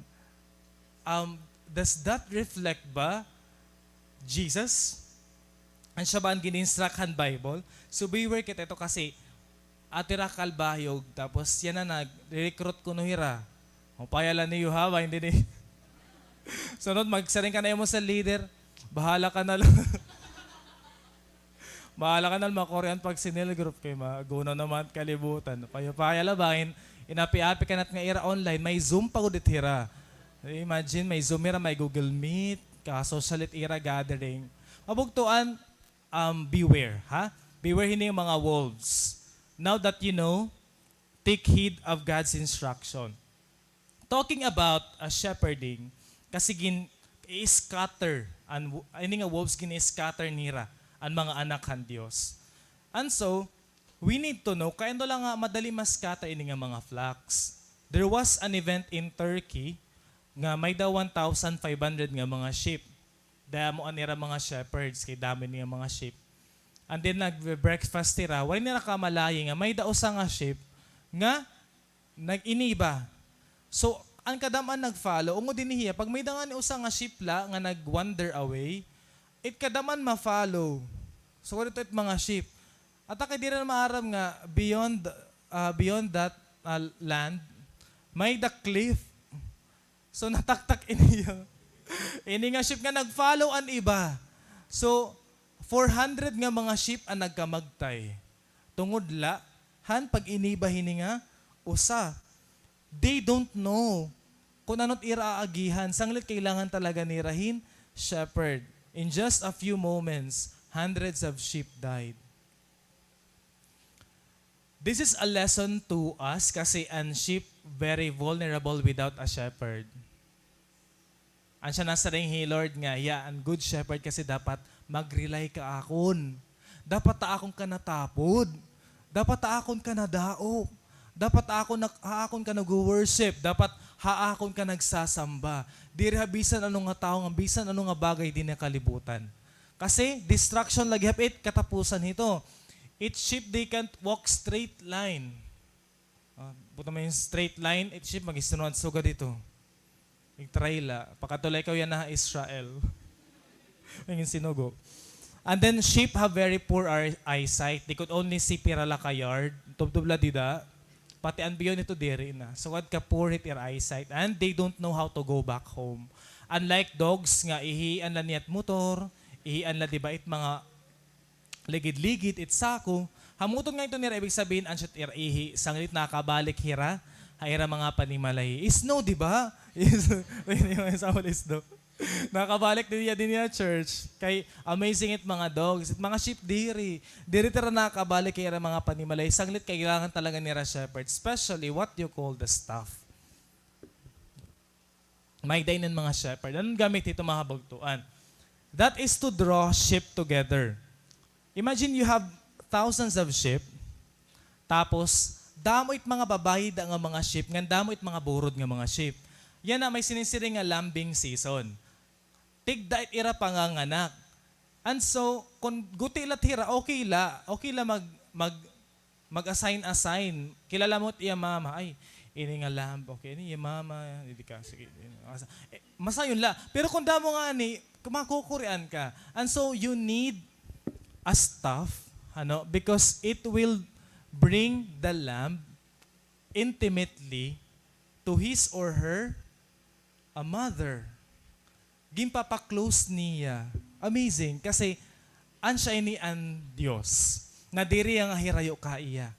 Um, does that reflect ba Jesus? An siya ba an gin-instruct han Bible? So beware kita ito kasi adto hira Calbayog, tapos yana nag-recruit kuno hira. Upaya la niyo ha, ba, hindi ni. Sunod, magsiring ka na imo sa leader, "Bahala ka na la." Bahala ka na la, makuri an pag-cell group kay magunaw naman kalibutan. Upaya-upaya la, bangin inapi-api ka na nga ira online, may Zoom pa gud it hira. Imagine, may Zoom hira, may Google Meet, ka-social it ira gathering. Mabugtuan, um, beware, ha? Beware hini nga mga wolves. Now that you know, take heed of God's instruction. Talking about, uh, shepherding, kasi gin-i-scatter, an, ini nga wolves gin-i-scatter nira an mga anak han Dios. And so, we need to know, kay ano la nga madali ma-scatter ini nga mga flocks. There was an event in Turkey nga may-ada one thousand five hundred nga mga sheep. Damo an ira mga shepherds, kay damo nira mga sheep. And then nagbe-breakfast hira, waray nira kamalayi nga may-ada usa nga sheep nga nag-iniba. So, an kadam-an nag-follow. Ungod dinhi hiya, pag may-ada ngani usa nga sheep la nga nag-wander away, it kadam-an ma-follow. So, kadto it mga sheep. At kay diri na maaram nga beyond, ah, beyond that, ah, land, may-ada cliff. So, nataktak ini iya. Ini nga sheep nga nag-follow an iba. So, four hundred nga mga sheep an nagkamagtay. Tungod la han pag-iniba hini nga usa. They don't know kun ano it ira aagihan. Sanglit kailangan talaga nira hin shepherd. In just a few moments, hundreds of sheep died. This is a lesson to us kasi an sheep very vulnerable without a shepherd. An siya nasiring hi Lord nga, hiya an good shepherd kasi dapat mag-rely ka ha akon. Dapat ha akon ka natapod. Dapat ha akon ka nadaop. Dapat ha akon na, ha akon ka nagwo-worship. Dapat ha akon ka nagsasamba. Diri ha bisan ano nga tawo, nga bisan ano nga bagay dinhi ha kalibutan. Kasi distraction la gihap it katapusan hito. It sheep, they can't walk straight line. Ah, buta mo yung straight line, it sheep, mag-isunod sugad ito. Ig-try la. Pakadto la ikaw yana ha Israel. May sinugo. And then sheep have very poor eye-, eyesight. They could only see pira la ka yard. Tubtob la dida. Pati an biyon ito diri na. Sugad ka poor it ira eyesight. And they don't know how to go back home. Unlike dogs nga ihian la niya it motor, ihian la, di ba, it mga ligid-ligid, it sako. Hamuton nga ito nira, ibig sabihin, an siya it ira ihi, sanglit nakabalik hira ha ira mga panimalay. Isno, di ba? Isno. Nakabalik dinhi ha, dinhi ha church. Kay amazing it mga dogs, it mga sheep diri. Diri it ira nakabalik ha ira mga panimalay. Sanglit kailangan talaga nira shepherd, especially what you call the staff. May-ada ini nga mga shepherd. Ano an gamit hito, mga kabugtoan? That is to draw sheep together. Imagine you have thousands of sheep, tapos damo it mga babaye da nga mga sheep, ngan damo it mga burod nga mga sheep. Yana may sinisiring nga lambing season. Tigda it ira panganganak. And so, kon guti la it hira, okay la, okay la mag-, mag-, mag-assign-assign. Kilala mo it iya mama, ay, ini nga lamb, okay, ini iya mama, diri ka, sige. Eh, masayon la. Pero kon damo ngani, makukurian ka. And so, you need a staff, ano, because it will bring the lamb intimately to his or her, a mother. Ginpapa-close niya. Amazing. Kasi, ansya ini an Dios. Nadiri hiya nga hirayo ka iya.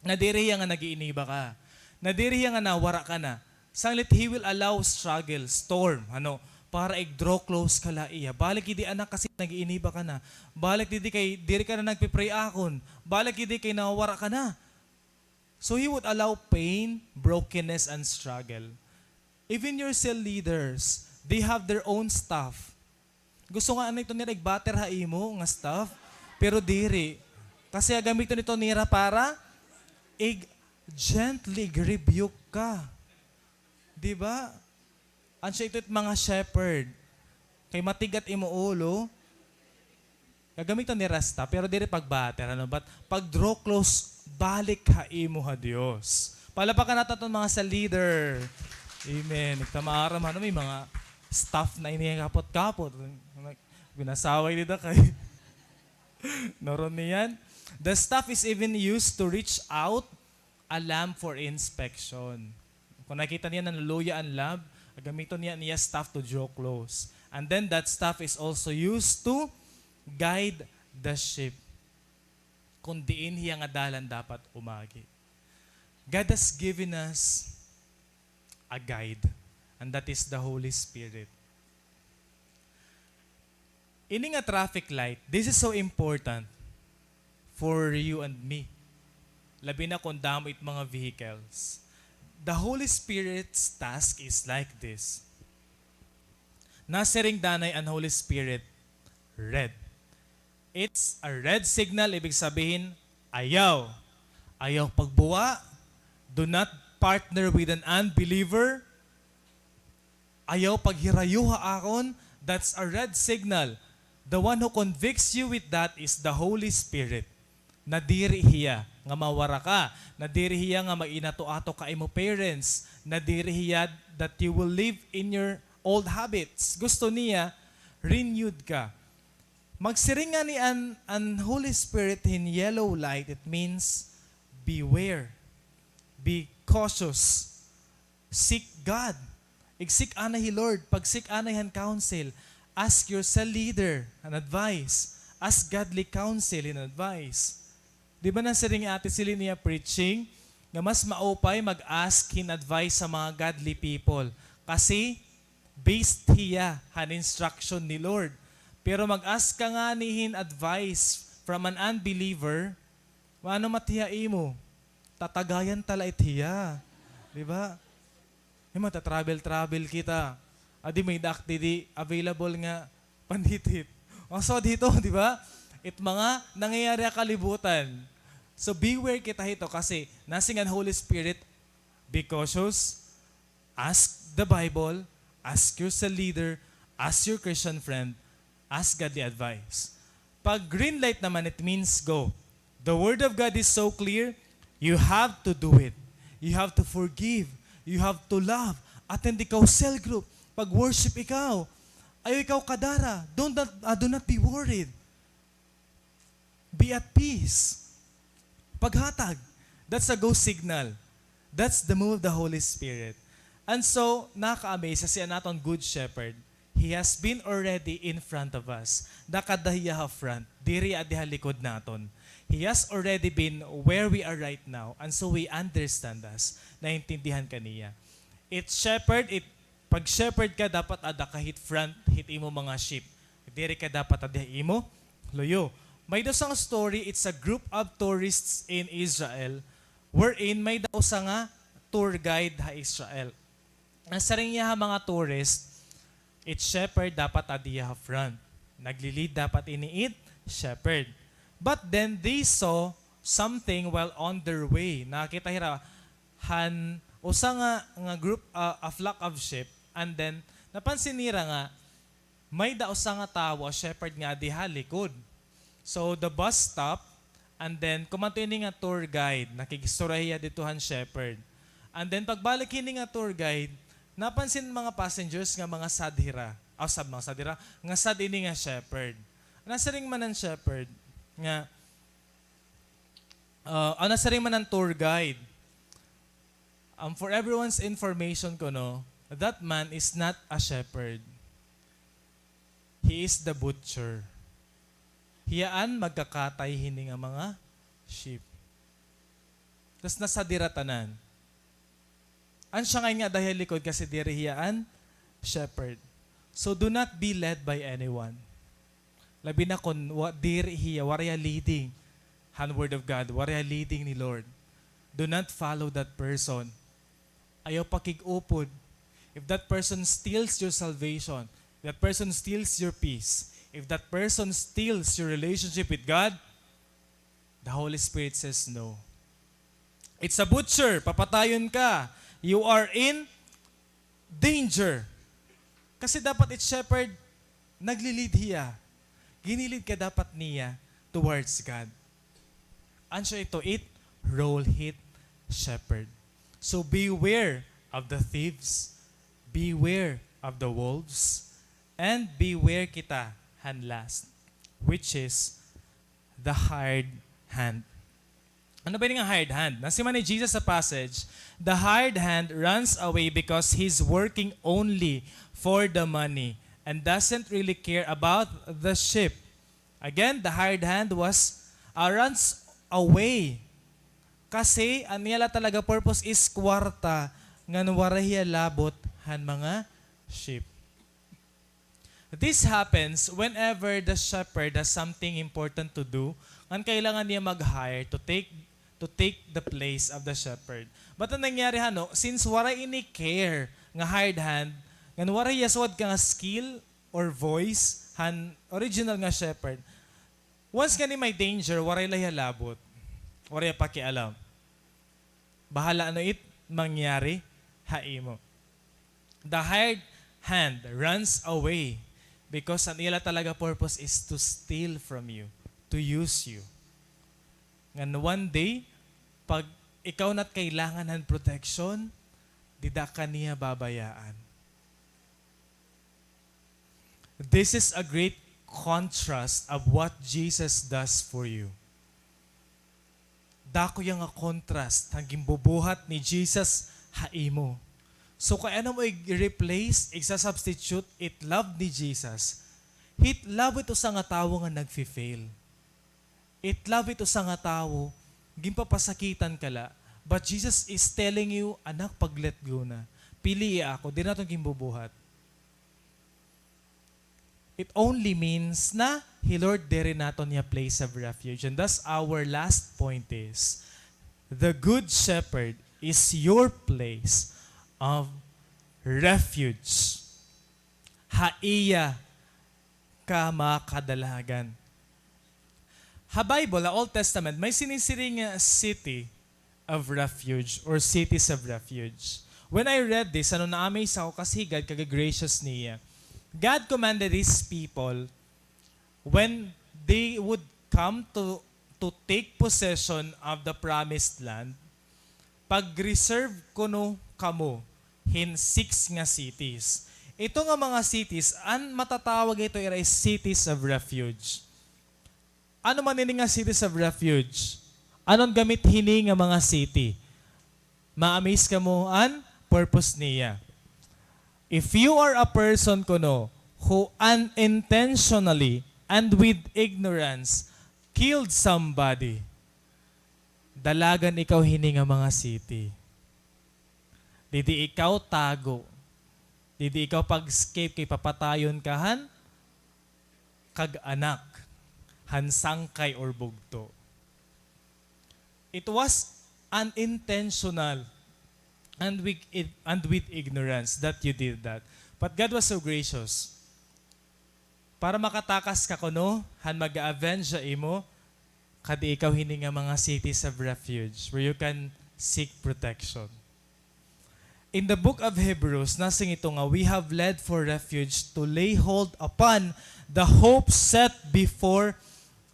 Nadiri hiya nga nag-iiniba ka. Nadiri hiya nga nawara ka na. Sanglit, he will allow struggle, storm, ano, para ig-draw close ka la iya. Balik didi, anak, kasi nag-iiniba ka na. Balik didi kay diri ka na nagpi-pray akon. Balik didi kay nawara ka na. So he would allow pain, brokenness, and struggle. Even your cell leaders, they have their own staff. Gusto nga ano ito nira, ig-batter ha imo nga staff, pero diri. Kasi gamiton ito nira para ig gently ig-rebuke ka. Di ba? Ansya ito it mga shepherd. Kay matigat imo ulo. Gagamiton nira staff, pero diri pag-batter, ano, but pag-draw close, balik ha imo ha Dios. Palakpakan naton aton mga cell leader. Amen. Nagtamaaram, ano, may mga staff na ini kapot-kapot. Ginasaway nila kay Noron niyan. The staff is even used to reach out a lamb for inspection. Kung nakita niya na naluluya an lamb, gamiton niya niya staff to draw close. And then that staff is also used to guide the sheep. Kung diin hiya nga dalan dapat umagi. God has given us a guide, and that is the Holy Spirit. Ini nga traffic light, this is so important for you and me. Labi na kung damo it mga vehicles. The Holy Spirit's task is like this. Nasiring danay an Holy Spirit, red. It's a red signal, ibig sabihin, ayaw. Ayaw pagbuwa. Do not partner with an unbeliever. Ayaw paghirayo ha akon. That's a red signal. The one who convicts you with that is the Holy Spirit. Nadiri hiya nga mawara ka. Nadiri hiya nga mag-inato-ato ka imo parents. Nadiri hiya that you will live in your old habits. Gusto niya, renewed ka. Magsiring ngani an, an Holy Spirit hin yellow light, it means beware, be cautious, seek God. Ig-seek anay hi Lord, pag-seek anay han counsel, ask your cell leader an advice, ask godly counsel hin advice. Di ba nasiring hi Ate Celine iya preaching nga mas maupay mag-ask hin advice sa mga godly people? Kasi based hiya han instruction ni Lord. Pero mag-ask ka ngani hin advice from an unbeliever, maano man it hiya imo? Tatagayan ta la it hiya. Di ba? May magta-travel-travel kita. Adi may-ada ak didi available nga panhithit. Masud hito, di ba? It mga nangyayari ha kalibutan. So beware kita hito kasi nasiring an Holy Spirit, be cautious, ask the Bible, ask your cell leader, ask your Christian friend, ask godly advice. Pag green light naman, it means go. The word of God is so clear, you have to do it. You have to forgive. You have to love. Attend ikaw cell group. Pag-worship ikaw. Ayaw ikaw kadara. Do not, ah, do not be worried. Be at peace. Paghatag. That's a go signal. That's the move of the Holy Spirit. And so, nakaka-amaze kasi an aton Good Shepherd, He has been already in front of us. Nakada hiya ha front. Diri adi ha likod naton. He has already been where we are right now. And so, He understand us. Naintindihan ka niya. It shepherd, it, pag shepherd ka, dapat ada ka hit front, hit imo mga sheep. Diri ka dapat adi ha imo luyo. May-ada usa nga story, it's a group of tourists in Israel, wherein may-ada usa nga tour guide ha Israel. Nasiring hiya ha mga tourist, it shepherd dapat adi ha front. Nagli-lead dapat ini it shepherd. But then they saw something while on their way. Nakakita hira han usa nga, nga group, ah, a flock of sheep, and then napansin nira nga may-ada usa nga tawo, a shepherd nga adi ha likod. So, the bus stop, and then, kumadto ini nga tour guide, nakig-istorya hiya didto han shepherd. And then, pagbalik hini nga tour guide, napansin mga passengers nga mga sad hira. Aw, sad, mga sad hira, nga sad ini nga shepherd. Nasiring man an shepherd nga, ah, ah, nasiring man an tour guide, um, for everyone's information kuno, that man is not a shepherd. He is the butcher. Hiya an magkakatay hini nga mga sheep. Tas nasad hira tanan. An siya ngay-an nga ada hiya likod kasi diri hiya an shepherd. So do not be led by anyone. Labi na kon wa-, diri hiya, waray hiya leading han Word of God, waray hiya leading ni Lord. Do not follow that person. Ayaw pakig-upod. If that person steals your salvation, if that person steals your peace, if that person steals your relationship with God, the Holy Spirit says no. It's a butcher, papatayon ka. You are in danger. Kasi dapat it shepherd, nagli-lead hiya. Ginli-lead ka dapat niya towards God. An siya ito, it role hit shepherd. So beware of the thieves, beware of the wolves, and beware kita han last, which is the hired hand. Ano ba ini nga hired hand? Nasiring man ni Jesus sa passage, "The hired hand runs away because he's working only for the money and doesn't really care about the sheep." Again, the hired hand was, uh, runs away. Kasi an iya la talaga purpose is kwarta, ngan waray hiya labot han mga sheep. This happens whenever the shepherd has something important to do, ngan kailangan niya mag-hire to take, to take the place of the shepherd. But an nangyari hano, since waray ini care nga hired hand, ngan waray hiya sugad ka nga skill or voice han original nga shepherd, once ngani may danger, waray la hiya labot. Waray hiya pakialam. Bahala ano it mangyari ha imo. The hired hand runs away because an iya la talaga purpose is to steal from you, to use you. Ngan one day, pag ikaw na't kailangan han protection, dida ka niya babayaan. This is a great contrast of what Jesus does for you. Dako hiya nga contrast han ginbubuhat ni Jesus ha imo. So, kay ano mo i-replace, igsa-substitute it love ni Jesus? It love it usa nga tawo nga nagfi-fail. It love it usa nga tawo, ginpapasakitan ka la. But Jesus is telling you, "Anak, pag-let go na. Pilii ako." Diri naton ginbubuhat. It only means na hi Lord diri naton hiya place of refuge. And thus, our last point is, the Good Shepherd is your place of refuge. Ha iya ka makadalagan. Ha Bible, ha Old Testament, may sinisiring nga city of refuge or cities of refuge. When I read this, ano, na-amaze ako kasi God kaga-gracious niya. God commanded His people when they would come to, to take possession of the promised land, pag-reserve kuno kamo hin six nga cities. Ito nga mga cities, an matatawag ito ira is cities of refuge. Ano man ini nga cities of refuge? Ano an gamit hini nga mga city? Ma-amaze kamo an purpose niya. If you are a person kuno who unintentionally and with ignorance killed somebody, dalagan ikaw hini nga mga city. Didi ikaw tago. Didi ikaw pag-escape kay papatayon ka han kag-anak, han sangkay or bugto. It was unintentional and with, and with ignorance that you did that. But God was so gracious. Para makatakas ka kuno han mag-a-avenge ha imo, kadi ikaw hini nga mga cities of refuge where you can seek protection. In the book of Hebrews, nasiring ito nga, "We have fled for refuge to lay hold upon the hope set before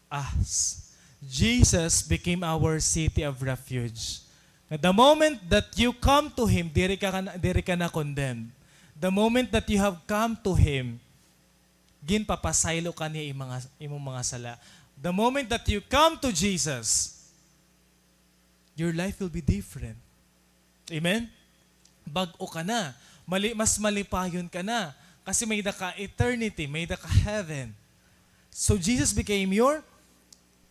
us." Jesus became our city of refuge. Nga the moment that you come to Him, diri ka, diri ka na condemned. The moment that you have come to Him, ginpapasaylo ka niya imo mga, imo mga sala. The moment that you come to Jesus, your life will be different. Amen? Bag-o ka na. Mali-, mas malipayon ka na. Kasi may-ada ka eternity, may-ada ka heaven. So Jesus became your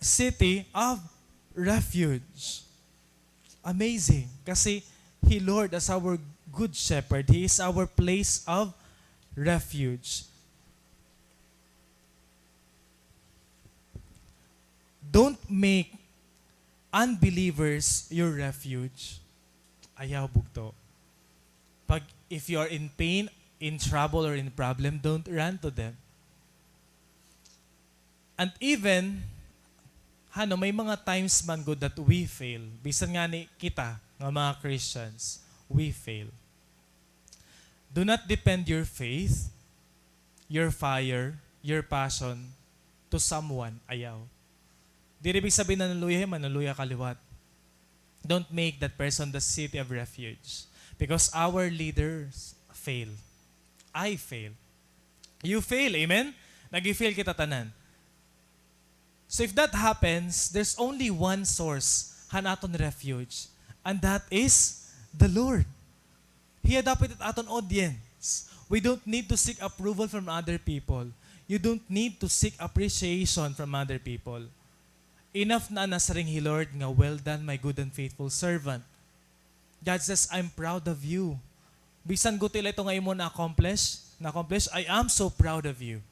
city of refuge. Amazing. Kasi He, Lord, as our good shepherd, He is our place of refuge. Don't make unbelievers your refuge. Ayaw, bugto. Pag, if you are in pain, in trouble, or in problem, don't run to them. And even, hano, may mga times man gud that we fail. Bisan ngani kita nga mga Christians, we fail. Do not depend your faith, your fire, your passion to someone. Ayaw. Diri ibig sabihin na naluya, manuloy ka liwat. Don't make that person the city of refuge. Because our leaders fail. I fail. You fail, amen? Nag-fail kita tanan. So if that happens, there's only one source han aton refuge, and that is the Lord. Hiya dapat it aton audience. We don't need to seek approval from other people. You don't need to seek appreciation from other people. Enough na an nasiring hi Lord nga, "Well done, my good and faithful servant." God says, "I'm proud of you." Bisan guti la ito nga imo na-accomplish, na-accomplish, "I am so proud of you."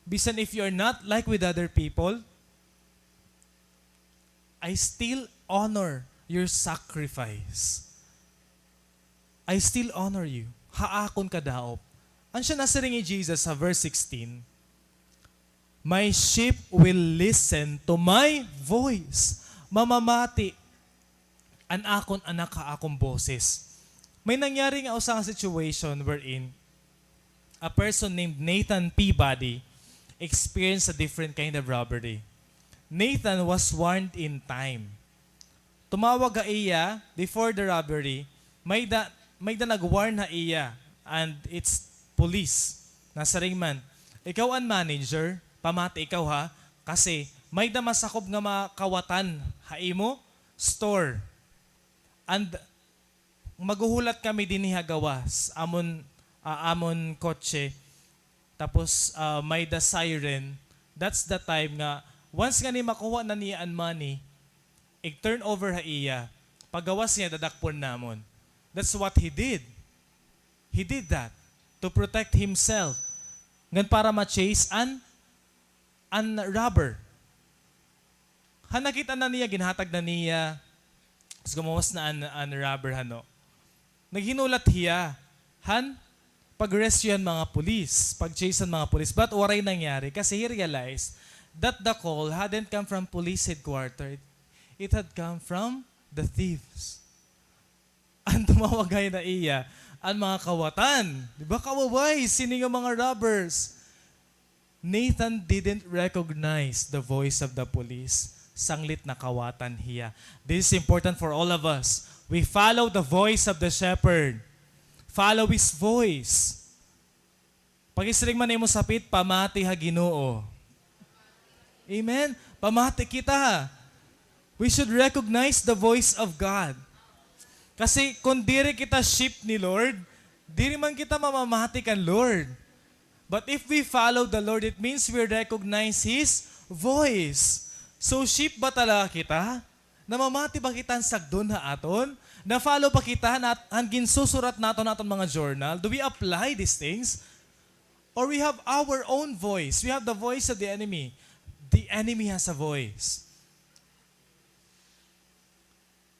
Bisan if you are not like with other people, I still honor your sacrifice. I still honor you. Ha akon kadaop. Ano siya nasiring ni Jesus sa verse sixteen? "My sheep will listen to my voice." Mamamati an akon anak ha akon boses. May nangyari nga usa nga situation wherein a person named Nathan Peabody experienced a different kind of robbery. Nathan was warned in time. Tumawag ha iya before the robbery, may da, may da nag-warn ha iya, and it's police. Nasiring man, "Ikaw an manager, pamati ikaw ha, kasi may da masakob nga mga kawatan ha imo store. And maghuhulat kami dinhi ha gawas, amon, ah, amon kotse. Tapos, ah, may da siren." That's the time nga, once ngani makuha na niya an money, ig-turn over ha iya. Paggawas niya, dadakpon namon. That's what he did. He did that to protect himself. Ngan para ma-chase an, an robber. Han nakit-an na niya, ginhatag na niya, tas gumawas na an, an robber, hano. Naghinulat hiya han pag-rescue han mga pulis, pag-chase han mga pulis. But waray nangyari kasi he realized that the call hadn't come from police headquarters. It had come from the thieves. An tumawag ha iya, an mga kawatan. Di ba, kawaway, sini nga mga robbers. Nathan didn't recognize the voice of the police. Sanglit nakawatan hiya. This is important for all of us. We follow the voice of the shepherd. Follow his voice. Pag-isiring man imo sapit, pamati ha Ginoo. Amen? Pamati kita. We should recognize the voice of God. Kasi kung diri kita sheep ni Lord, diri man kita mamamati kan Lord. But if we follow the Lord, it means we recognize His voice. So, sheep ba talaga kita? Namamati ba kita han sagdon ha aton? Na-follow ba kita han, han ginsusurat naton ha aton mga journal? Do we apply these things? Or we have our own voice? We have the voice of the enemy. The enemy has a voice.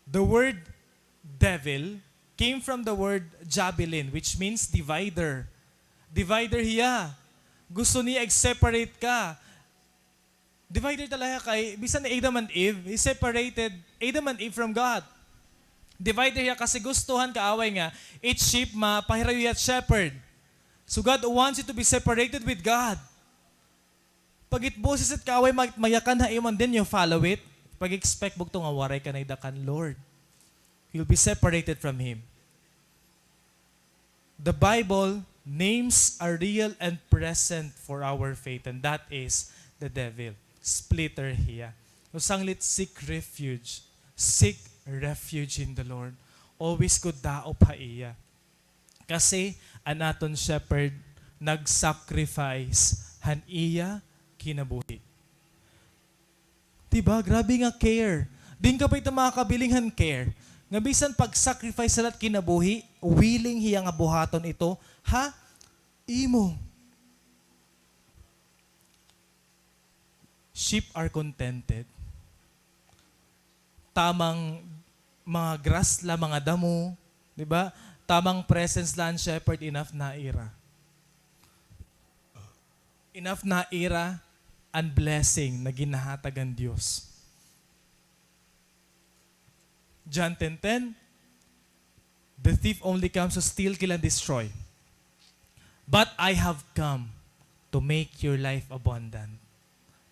The word devil came from the word javelin, which means divider. Divider hiya. Gusto niya ig-separate ka. Divider talaga kay, bisan ni Adam and Eve, he separated Adam and Eve from God. Divider hiya kasi gusto han kaaway nga, its sheep, mapahirayo hiya it shepherd. So God wants you to be separated with God. Pag it boses it kaaway, mag-, mayakan ha imo, and then you follow it. Pag-expect bugto nga waray ka na ida kan Lord. You'll be separated from him. The Bible names a real and present for our faith, and that is the devil. Splitter hiya. So, sanglit, seek refuge. Seek refuge in the Lord. Always gud daop ha iya. Kasi an aton shepherd nag-sacrifice han iya kinabuhi. Di ba? Grabe nga care. Diin ka pa ito makakabiling han care. Nga bisan pag-sacrifice ha la it kinabuhi, willing hiya nga buhaton ito ha imo. Sheep are contented. Tamang mga grass la, mga damo, di ba? Tamang presence la han shepherd, enough na ira. Enough na ira an blessing na ginhahatag han Dios. John ten ten, "The thief only comes to steal, kill, and destroy. But I have come to make your life abundant."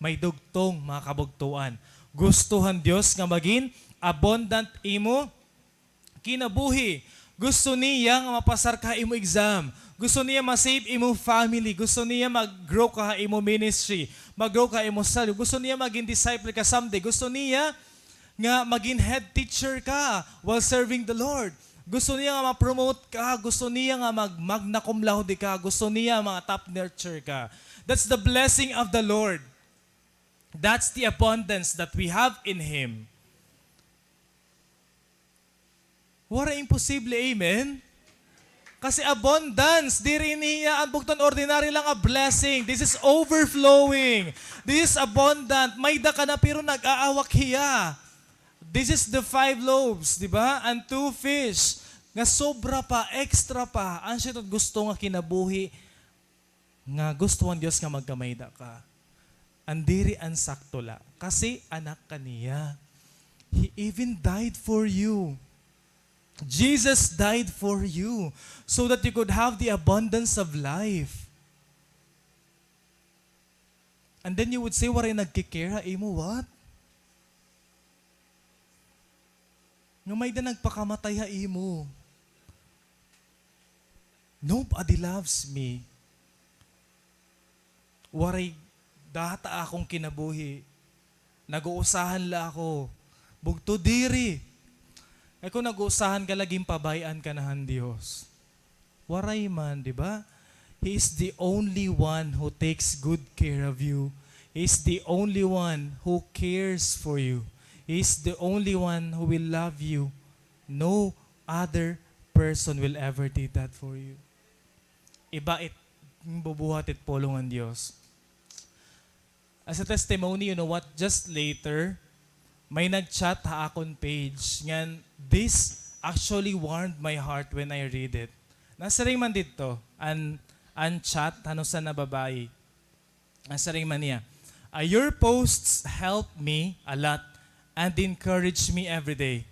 May dugtong, mga kabugtoan. Gusto han Dios nga magin abundant imo kinabuhi. Gusto niya nga mapasar ka ha imo exam. Gusto niya ma-save imo family. Gusto niya mag-grow ka ha imo ministry. Mag-grow ka ha imo salud. Gusto niya magin disciple ka someday. Gusto niya nga magin head teacher ka while serving the Lord. Gusto niya nga ma-promote ka. Gusto niya nga mag-, magna cum laude ka. Gusto niya mga top nurture ka. That's the blessing of the Lord. That's the abundance that we have in Him. Waray imposible, amen? Kasi abundance, diri ini hiya an bugton ordinary lang nga blessing. This is overflowing. This is abundant. May-ada ka na, pero nag-aawak hiya. This is the five loaves, di ba? And two fish. Nga sobra pa, extra pa. An siya it gusto nga kinabuhi nga gusto han Dios nga magkamay-ada ka. An diri an sakto la. Kasi anak ka niya. He even died for you. Jesus died for you so that you could have the abundance of life. And then you would say, "Waray nagki-care ha imo, what?" Nga may-ada nagpakamatay ha imo. Nobody loves me. Waray data akon kinabuhi. Nag-uusahan la ako. Bugto diri. Kay kon nag-uusahan ka la, ginpabay-an ka na han Dios. Waray man, di ba? He is the only one who takes good care of you. He is the only one who cares for you. He is the only one who will love you. No other person will ever did that for you. Iba it bubuhat it pulong han Dios. As a testimony, you know what? Just later, may nag-chat ha akon page. Ngan, this actually warmed my heart when I read it. Nasiring man didto, an, an chat, han usa na babayi. Nasiring man niya, "Ah, your posts help me a lot and encourage me every day.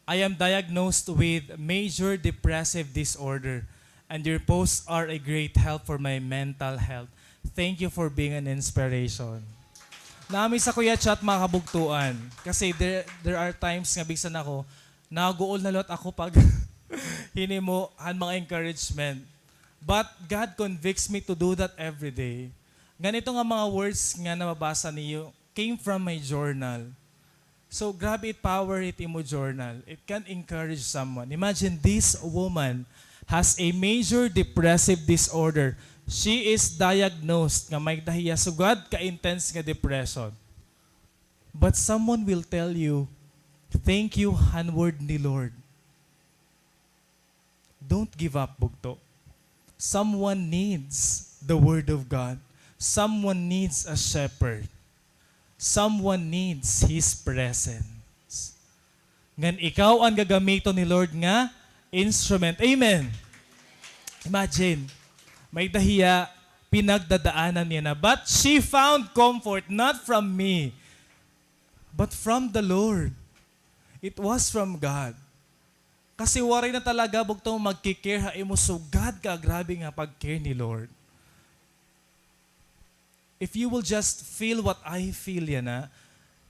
I am diagnosed with major depressive disorder, and your posts are a great help for my mental health. Thank you for being an inspiration." Naami sa kuya chat, mga kabugtuan. Kasi there, there are times nga bisan ako, naguol na liwat ako pag hinimo han mga encouragement. But God convicts me to do that every day. Ganito nga mga words nga nababasa niyo came from my journal. So, grabe it power it imo journal. It can encourage someone. Imagine this woman has a major depressive disorder. She is diagnosed nga may-ada hiya sugad ka-intense nga depression. But someone will tell you, "Thank you han word ni Lord." Don't give up, bugto. Someone needs the word of God. Someone needs a shepherd. Someone needs His presence. Ngan ikaw an gagamiton ni Lord nga instrument. Amen. Imagine, may-ada hiya pinagdadaanan niya na. But she found comfort not from me, but from the Lord. It was from God. Kasi waray na talaga bugto magki-care ha imo sugad ka grabe nga pag-care ni Lord. If you will just feel what I feel yana,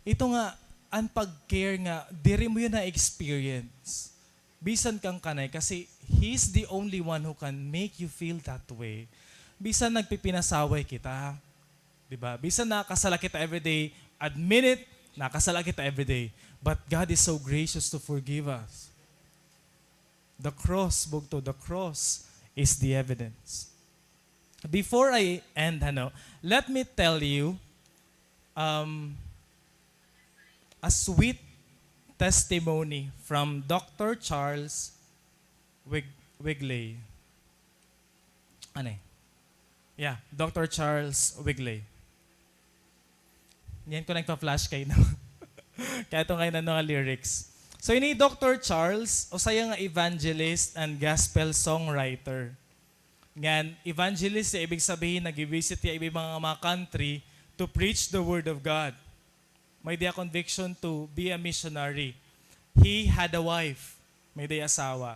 ito nga, an pag-care nga, diri mo yana na-experience. Bisan kan kanay, kasi He's the only one who can make you feel that way. Bisan nagpipinasaway kita, di ba? Bisan nakasala kita everyday, admit it, nakasala kita everyday. But God is so gracious to forgive us. The cross, bugto, the cross is the evidence. Before I end, ano, let me tell you, um, a sweet testimony from Doctor Charles Wig-, Wigley. Ano eh? Yeah, Doctor Charles Wigley. Niyan ko nagpa-flash kay no. Kay ato ngay-an nga lyrics. So, ini Doctor Charles, usa hiya nga evangelist and gospel songwriter. Ngan, evangelist hiya, ibig sabihin, nag-visit hiya iba mga, mga country to preach the word of God. May-ada hiya conviction to be a missionary. He had a wife. May-ada hiya asawa.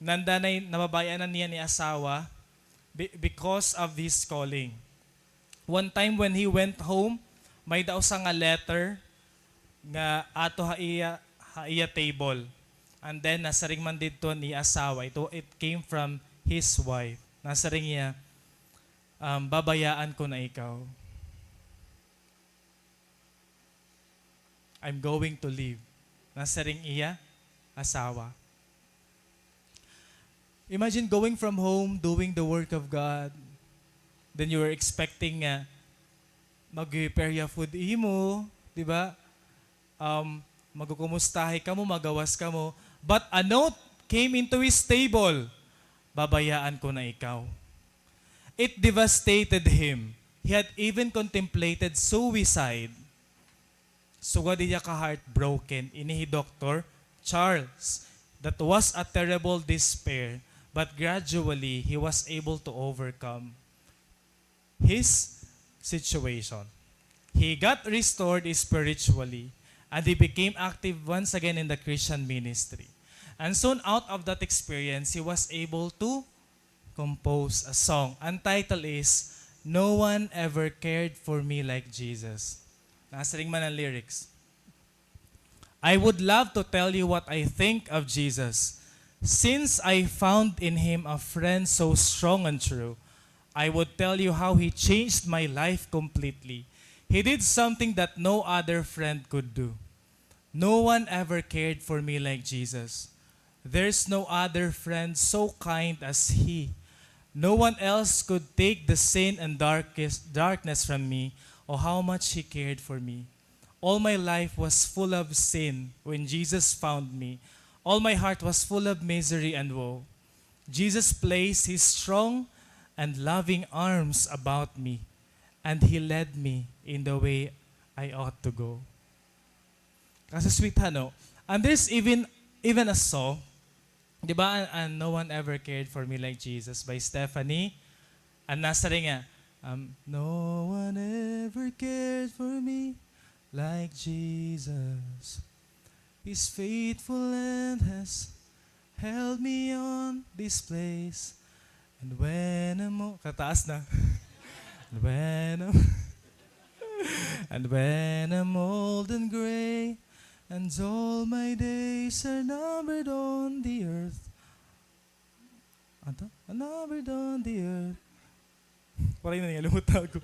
Nandanay, nababayaan na niya ni asawa be-, because of his calling. One time when he went home, may-ada usa nga letter nga ato ha iya, ha iya table. And then, nasiring man didto ni asawa, it, it came from his wife. Nasiring hiya, um, "Babayaan ko na ikaw. I'm going to leave." Nasiring iya asawa. Imagine going from home, doing the work of God, then you were expecting nga mag-prepare hiya food imo, di ba? Um, magkukumustahi kamo, magawas kamo. But a note came into his table, "Babayaan ko na ikaw." It devastated him. He had even contemplated suicide. Sugad hiya ka-heartbroken ini hi Doctor Charles. That was a terrible despair, but gradually he was able to overcome his situation. He got restored spiritually, and he became active once again in the Christian ministry. And soon out of that experience, he was able to compose a song. An title is No One Ever Cared for Me Like Jesus. Nasiring man an lyrics. "I would love to tell you what I think of Jesus. Since I found in him a friend so strong and true, I would tell you how he changed my life completely. He did something that no other friend could do. No one ever cared for me like Jesus. There's no other friend so kind as he. No one else could take the sin and darkest, darkness from me. Oh, how much he cared for me. All my life was full of sin when Jesus found me. All my heart was full of misery and woe. Jesus placed his strong and loving arms about me, and he led me in the way I ought to go." Kasasweet, ha, no? And there's even, even a song, di ba, an, an No One Ever Cared for Me Like Jesus by Stephanie. An nasiring hiya, um, "No one ever cared for me like Jesus. He's faithful and has held me on this place. And when I'm o-," kataas na. "And when I'm, and when I'm old and gray, and all my days are numbered on the earth." Ano to? "Numbered on the earth." Waray na niya, lumutago.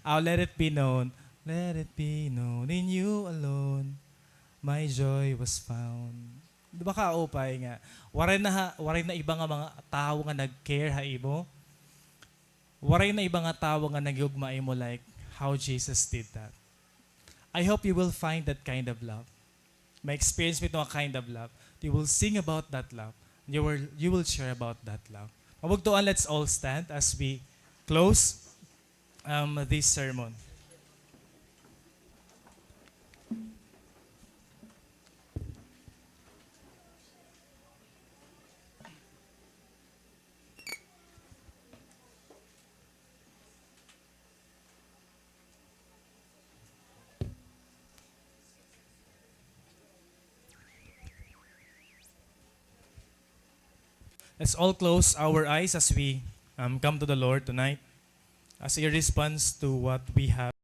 "Aw, let it be known, let it be known, in you alone my joy was found." Di ba kaupay nga, waray na ha-, waray na iba nga mga tawo nga nag-care ha imo? Waray na iba nga tawo nga naghigugma ha imo like how Jesus did that. I hope you will find that kind of love. Ma-experience mo ito nga kind of love. You will sing about that love. You will, you will share about that love. Mabugtoan, let's all stand as we close, um, this sermon. Let's all close our eyes as we, um, come to the Lord tonight, as a response to what we have.